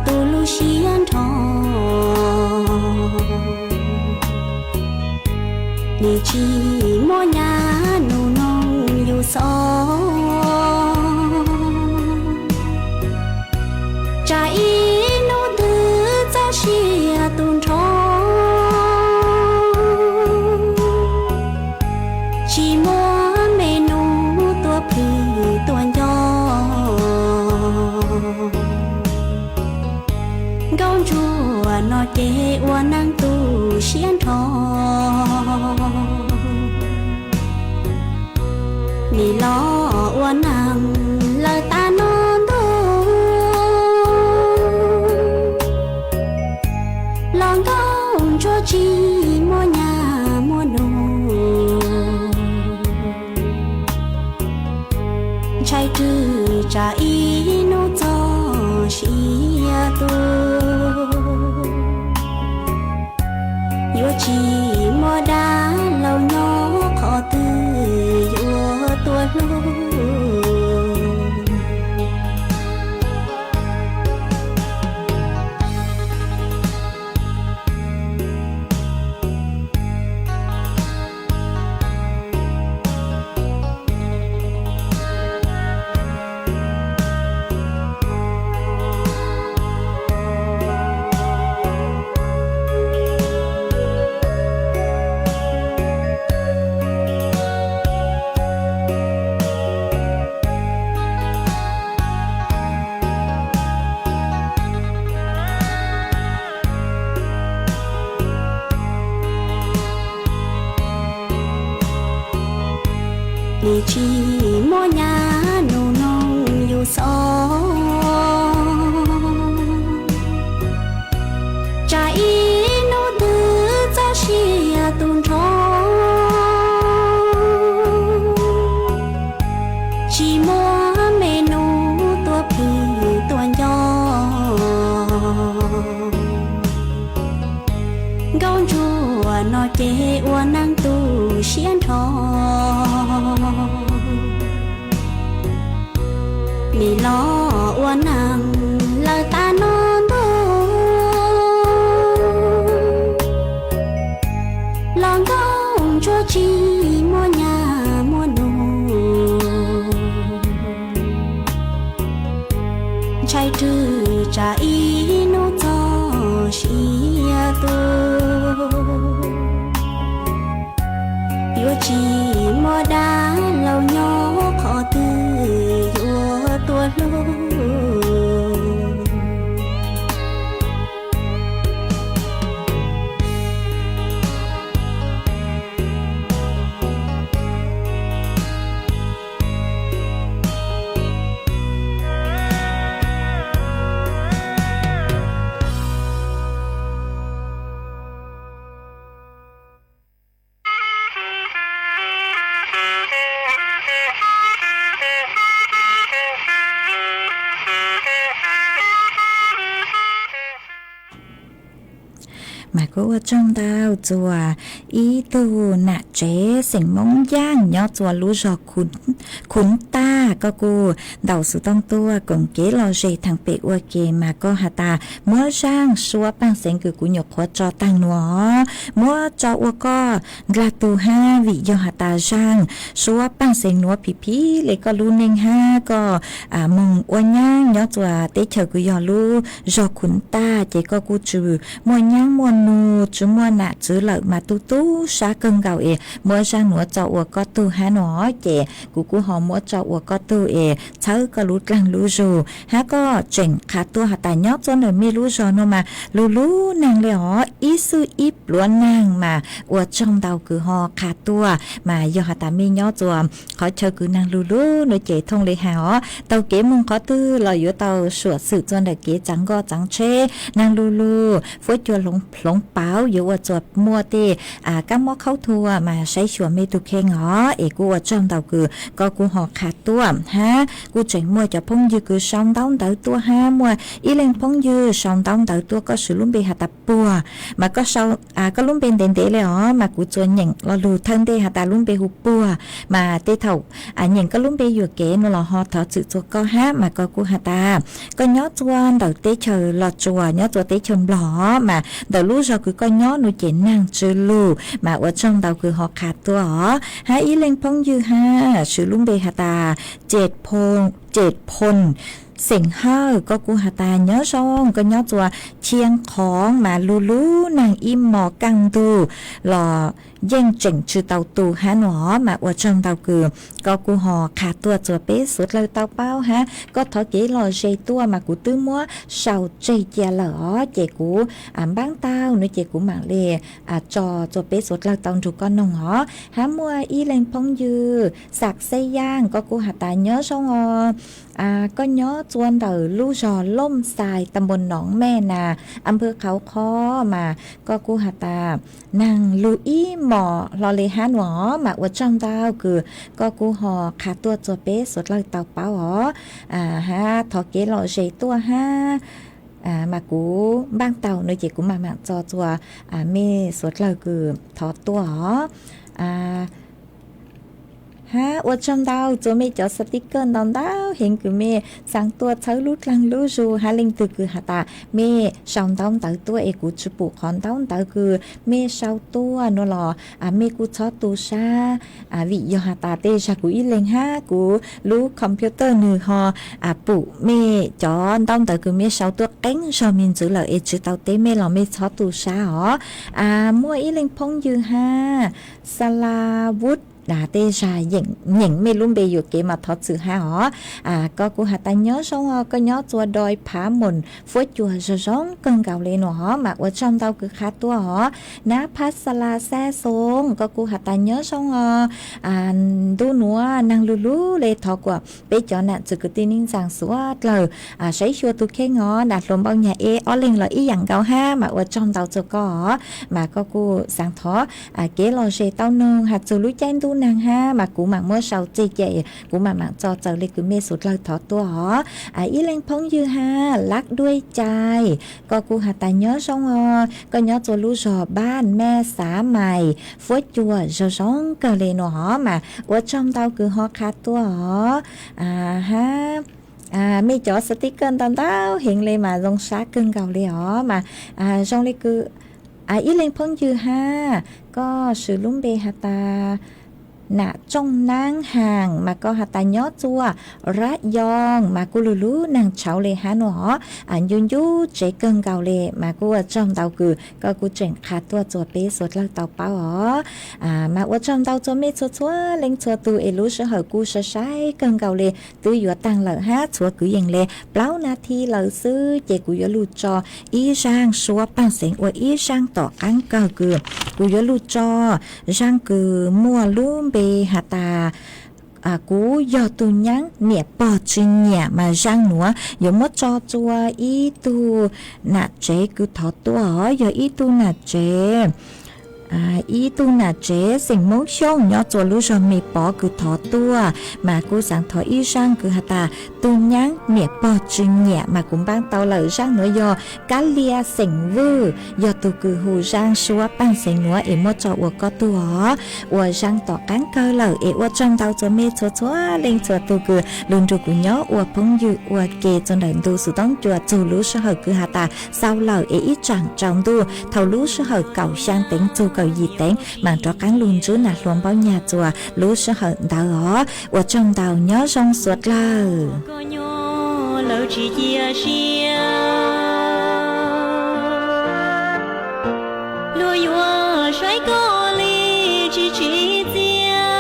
tu lub siab nrho, nim tsis muaj nyab nus noog yus xov. Tsam ib hnub twg txoj sia tu nrho, tsis muaj me nus tuaj plhws tuaj nco. Nkauj ntsuag no ces ua neeg tu siab nrho, nim los ua neeg lawm tas no ntuj, los nkauj ntsuag tsis muaj nyab muaj nus, ntshai rwg tsam ib hnub txoj sia tu, yuav tsis muaj dab laug nyob qhov twg yuav tuaj hlub. Nim tsis muaj nyab nus noog yus xov, tsam ib hnub twg txoj sia tu nrho, tsis muaj me nus tuaj plhws tuaj nco. Nkauj ntsuag no ces ua neeg tu siab nrho, nim los ua neeg lawm tas no ntuj, los nkauj ntsuag tsis muaj nyab muaj nus, ntshai rwg tsam ib hnub txoj sia tu, yuav tsis muaj dab laug nyob qhov twg yuav tuaj hlub. Mas kuj ua tsaug ntau txuas ib tug nam tsev xeem Moob Yaj nyob txuas lub zog Khuv Tag, koj kuj ntaus xov tooj tuaj koom kev los ze theem pem ua ke mas koj has tas muab zaaj suab paaj xeev kws kuv nyuam qhuav tso taag nuav muab tso ua koj nkag tug hab, vim yog has tas zaaj suab paaj xeev nuav phim phim le koj lub neej hab koj moog ua nyaab nyob txuas teb chaws kws yog lub zog Khuv Tag ces koj kuj tsi muaj nyaab muaj nug tsi muaj nam txwv lawm mas tu tu sab kawg nkaus es muab zaaj nuav tso ua koj tug hab no ces kuv kuj ho muab tso ua koj tug es txhawb koj lub dlaag lub zug hab koj tseem qha tuaj has tas nyob txuas ntawm mej lub zog nuav mas lug lub neeg le os ib xwb ib pluav neeg mas ua tsaug ntau kws ho qha tuaj mas yog has tas mej nyob txuas qhov chaw kws neeg lug lug nuav ces thooj le has os taug kev moog qhov twg los yuav tau suam xwm txuas ntawm kev txav nkoj txav tsheb neeg lug lug fuab cua hloov Hloov Pauv yuav ua txuas muaj tej kab mob khaub thuas mas saib xyuas mej tug kheej os. Es kuj ua tsaug ntau kws koj kuj ho qha tuaj hab kuj tseem muaj cov phooj ywg kws sau ntaub ntawv tuaj hab muaj ib leeg phooj ywg sau ntaub ntawv tuaj koj swv lub npe has tas Puag, mas koj lub npe ntev ntev le os mas kuv tsuas nyeem lo lug thawj ntej has tas lub npe hu Puag, mas tej thaum nyeem koj lub npe yuam kev nuav los ho thov txim txuas koj hab. Mas koj kuj has tas koj nyob txua ntawm teb chaws Los Tsuas nyob txua teb chaws Nplog mas ntawm lub zog kws koj nyob nuav ces naag tsw lug, mas ua tsaug ntau kws ho qha tuaj os. Hab ib leeg phooj ywg hab swv lub npe has tas Ces Phoo xeem Hawj, koj kuj has tas nyob zoo, koj nyob txua Chiaj Qhoov mas lug lub naag ib mos kaaj ntug los yeej tseem tsw tau tu hab nuav os. Mas ua tsaug ntau kws koj kuj ho qha tuaj txuas peb suav dlawg tau paub hab koj thov kev lom zem tuaj mas kuv twb muab sau tseg cia lawm os, ces kuv npaab tau nuav ces kuv maam le tso txuas peb suav dlawg tau nrug koj noog os. Hab muaj ib leeg phooj ywg Xam Xeb Yaaj, koj kuj has tas nyob zoo os, koj nyob txua ntawm lub zog Looj Xais, tam npuas Noov Mej Nas, am pawg Qhauv Qhov mas koj kuj has tas naag lug ib mos hlo le hab nuav os. Mas ua tsaug ntau kws koj kuj ho qha tuaj txuas peb suav dlawg tau paub os, hab thov kev lom zem tuaj hab mas kuv npaab tau nuav ces kuv maam maam tso txuas mej suav dlawg kws thov tuaj os. Hab ua tsaug ntau txua mej cov sticker ntau ntau heev kws mej xaa tuaj txhawb lub dlaag lub zug hab leej twg kws has tas mej sau ntaub ntawv tuaj es kuv tsi pum qhov ntaub ntawv kws mej sau tuaj nuav los mej kuj txhob tu sab, vim yog has tas tej zag kuv ib leeg hab kuv lub computer nwg ho pum mej cov ntaub ntawv kws mej sau tuaj qeeb zog me ntxwv lawm es tsi tau teb mej los mej txhob tu sab os. Muaj ib leeg phooj ywg hab Xa La Vuv, tej zag nyeem mej lub npe yuam kev mas thov txim hab os. Koj kuj has tas nyob zoo os, koj nyob txua Doi Phav Moos Fuab Cua zoo zoo kawg nkaus le nuav os, mas ua tsaug ntau kws qha tuaj os. Nab Phab Xa La Xab Xoo, koj kuj has tas nyob zoo os, ntu nuav naag lug lug le thov kuas peb cov nam txwv kwv tij neej tsaa suav dlawg saib xyuas tug kheej os. Nam Hluas Npauj Nyag, ib ob leeg los ib yaam nkaus hab mas ua tsaug ntau txua koj os. Mas koj kuj xaav thov kev lom zem tau noog has txug lub caij ntuj naag hab mas kuv maam muab sau tseg cia, kuv maam maam tso txawm le kws mej suav dlawg thov tuaj os. Ib leeg phooj ywg hab Lab Duaj Cai, koj kuj has tas nyob zoo os, koj nyob txua lub zog Npaj Mej Xav Mais Fuab Cua zoo zoo kawg le nuav os, mas ua tsaug ntau kws ho qha tuaj os. Hab mej cov sticker ntau ntau heev le mas zoo sab kawg nkaus le os, mas zoo le kws ib leeg phooj ywg hab koj swv lub npe has tas Nam Tsooj Naab Haam mas koj has tas nyob txua Rab Yoo mas kuj lug lub naag tshauv le hab nuav os, ncu ncu tsev kawg nkaus le, mas kuj ua tsaug ntau kws koj kuj tseem qha tuaj txua peb suav dlawg tau paub os. Mas ua tsaug ntau txua mej txhua txhua leej txhua tug es lub sij hawm kuj sai sai kawg nkaus le, twb yuav taag lawm hab txhua kwv yees le plaub nas this lawm xwb ces kuv yuav lug tso ib zaaj suab paaj xeev ua ib zaaj tom qaab kawg kws kuv yuav lug tso zaaj kws muaj lub npe has tas Kuv Yog Tug Nyaab Niam Pog Tsi Nyiam mas zaaj nuav yuav muab tso txua ib tug nam tsev kws thov tuaj os, yog ib tug nam tsev ib tug nam tsev xeem Moob Xyooj nyob txua lub zog Me Pov kws thov tuaj, mas kuj xaav thov ib zaaj kws has tas Tug Nyaab Niam Pog Tsi Nyiam mas kuv npaab tau lawm. Zaaj nuav yog Kab Lia xeem Vwj, yog tug kws hu zaaj suab paaj xeev nuav es muab tso ua koj tug os. Ua zaaj tom qaab kawg lawm es ua tsaug ntau txua mej txhua txhua leej txhua tug kws lug nrug kuv nyob ua phooj ywg ua ke txua ntawm ntu xu toob cua txug lub sij hawm kws has tas xaus lawm es ib tsaam tsaus ntuj thaum lub sij hawm kaum xyaa teev txug kaum yim teev maam rov qaab lug ntsib Nam Hluas Npauj Nyag txua lub sij hawm ntawd os. Ua tsaug ntau, nyob zoo suav dlawg. Koj nyob lawv tsis cia siab, luag yuav saib koj li tsis tsim txiaj.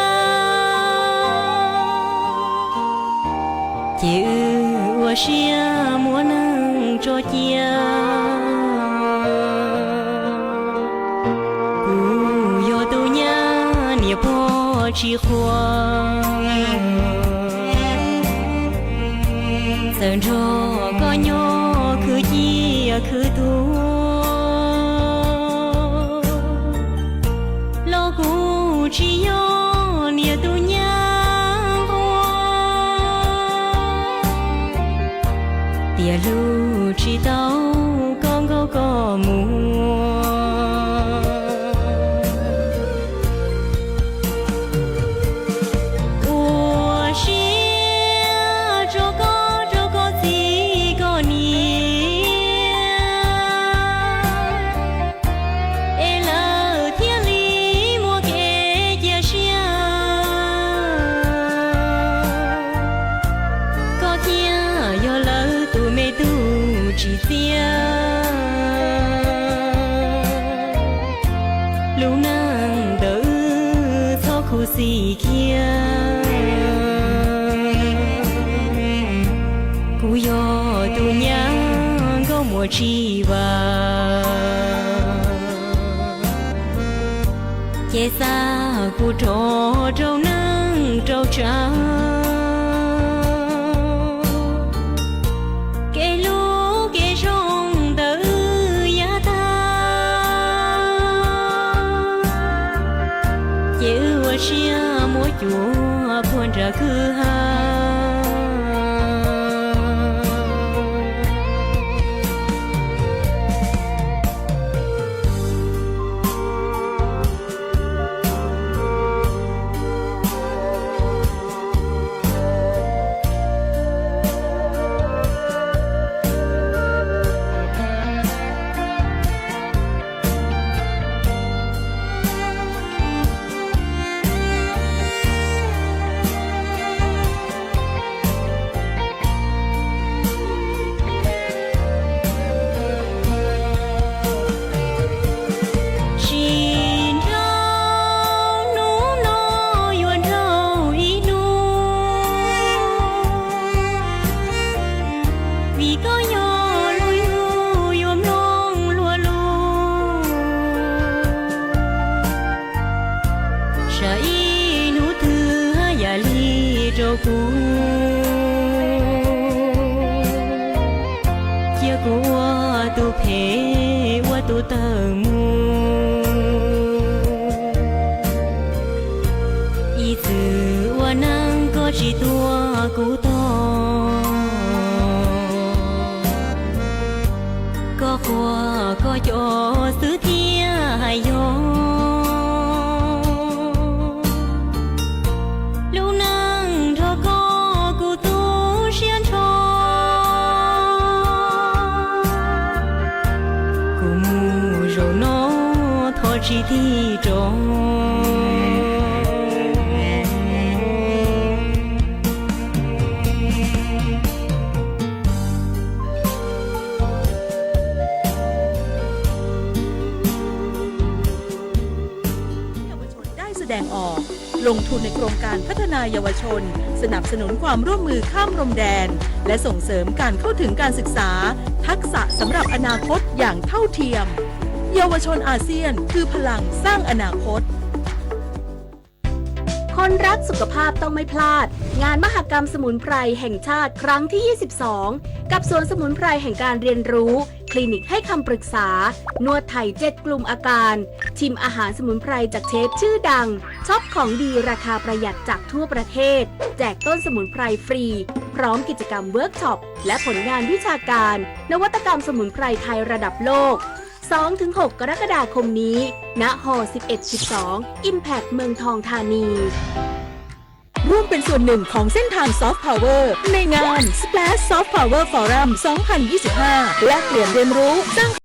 Ces wb ua siab muab neeg tso cia. Kuv yog tus nyab niam pog tsis qhuas, txawm nrog koj nyob khwv ciaj khwv tuag. Txias, lub neej ntawm wb txhob khuv xim kiag. Kuv yog tus nyab nkauj muam tsis vam, ces xa kuv rov rau neej rau tsav. Kev hlub kev zoo ntawm wb yav tag, ces wb ua siab muab cuav puag nram kwj ha. Tsis nrauj hnub no yuav nrauj ib hnub, vim koj yog lub yug yuav mloog luag lus. Saib ib hnub twg haj yam li rau kuv, cia kuv ua tus phem ua tus tawm mus. Ib txwm ua neej koj tsis tuaj kuv tog, koj quaj koj cov xwb thiaj hais yog. Lub neej nrog koj kuv tu siab nrho, kuv mus zaum no thov tsis tig rov. ได้แสดงออก ลงทุนในโครงการพัฒนายาวชน สนับสนุนความร่วมมือข้ามพรมแดน และส่งเสริมการเข้าถึงการศึกษา ทักษะสำหรับอนาคตอย่างเท่าเทียม เยาวชนอาเซียนคือพลังสร้างอนาคต คนรักสุขภาพต้องไม่พลาด งานมหกรรมสมุนไพรแห่งชาติครั้งที่ ยี่สิบสอง กับสวนสมุนไพรแห่งการเรียนรู้ คลินิกให้คำปรึกษา นวดไทย เจ็ด กลุ่มอาการ ชิมอาหารสมุนไพรจากเชฟชื่อดัง ช็อปของดีราคาประหยัดจากทั่วประเทศ แจกต้นสมุนไพรฟรี พร้อมกิจกรรมเวิร์กช็อป และผลงานวิชาการ นวัตกรรมสมุนไพรไทยระดับโลก สองถึงหก กรกฎาคมนี้ ณ ฮ สิบเอ็ด สิบสอง Impact เมืองทองธานี ร่วมเป็นส่วนหนึ่งของเส้นทาง Soft Power ในงาน Splash Soft Power Forum สองพันยี่สิบห้า แลกเปลี่ยนเรียนรู้สร้าง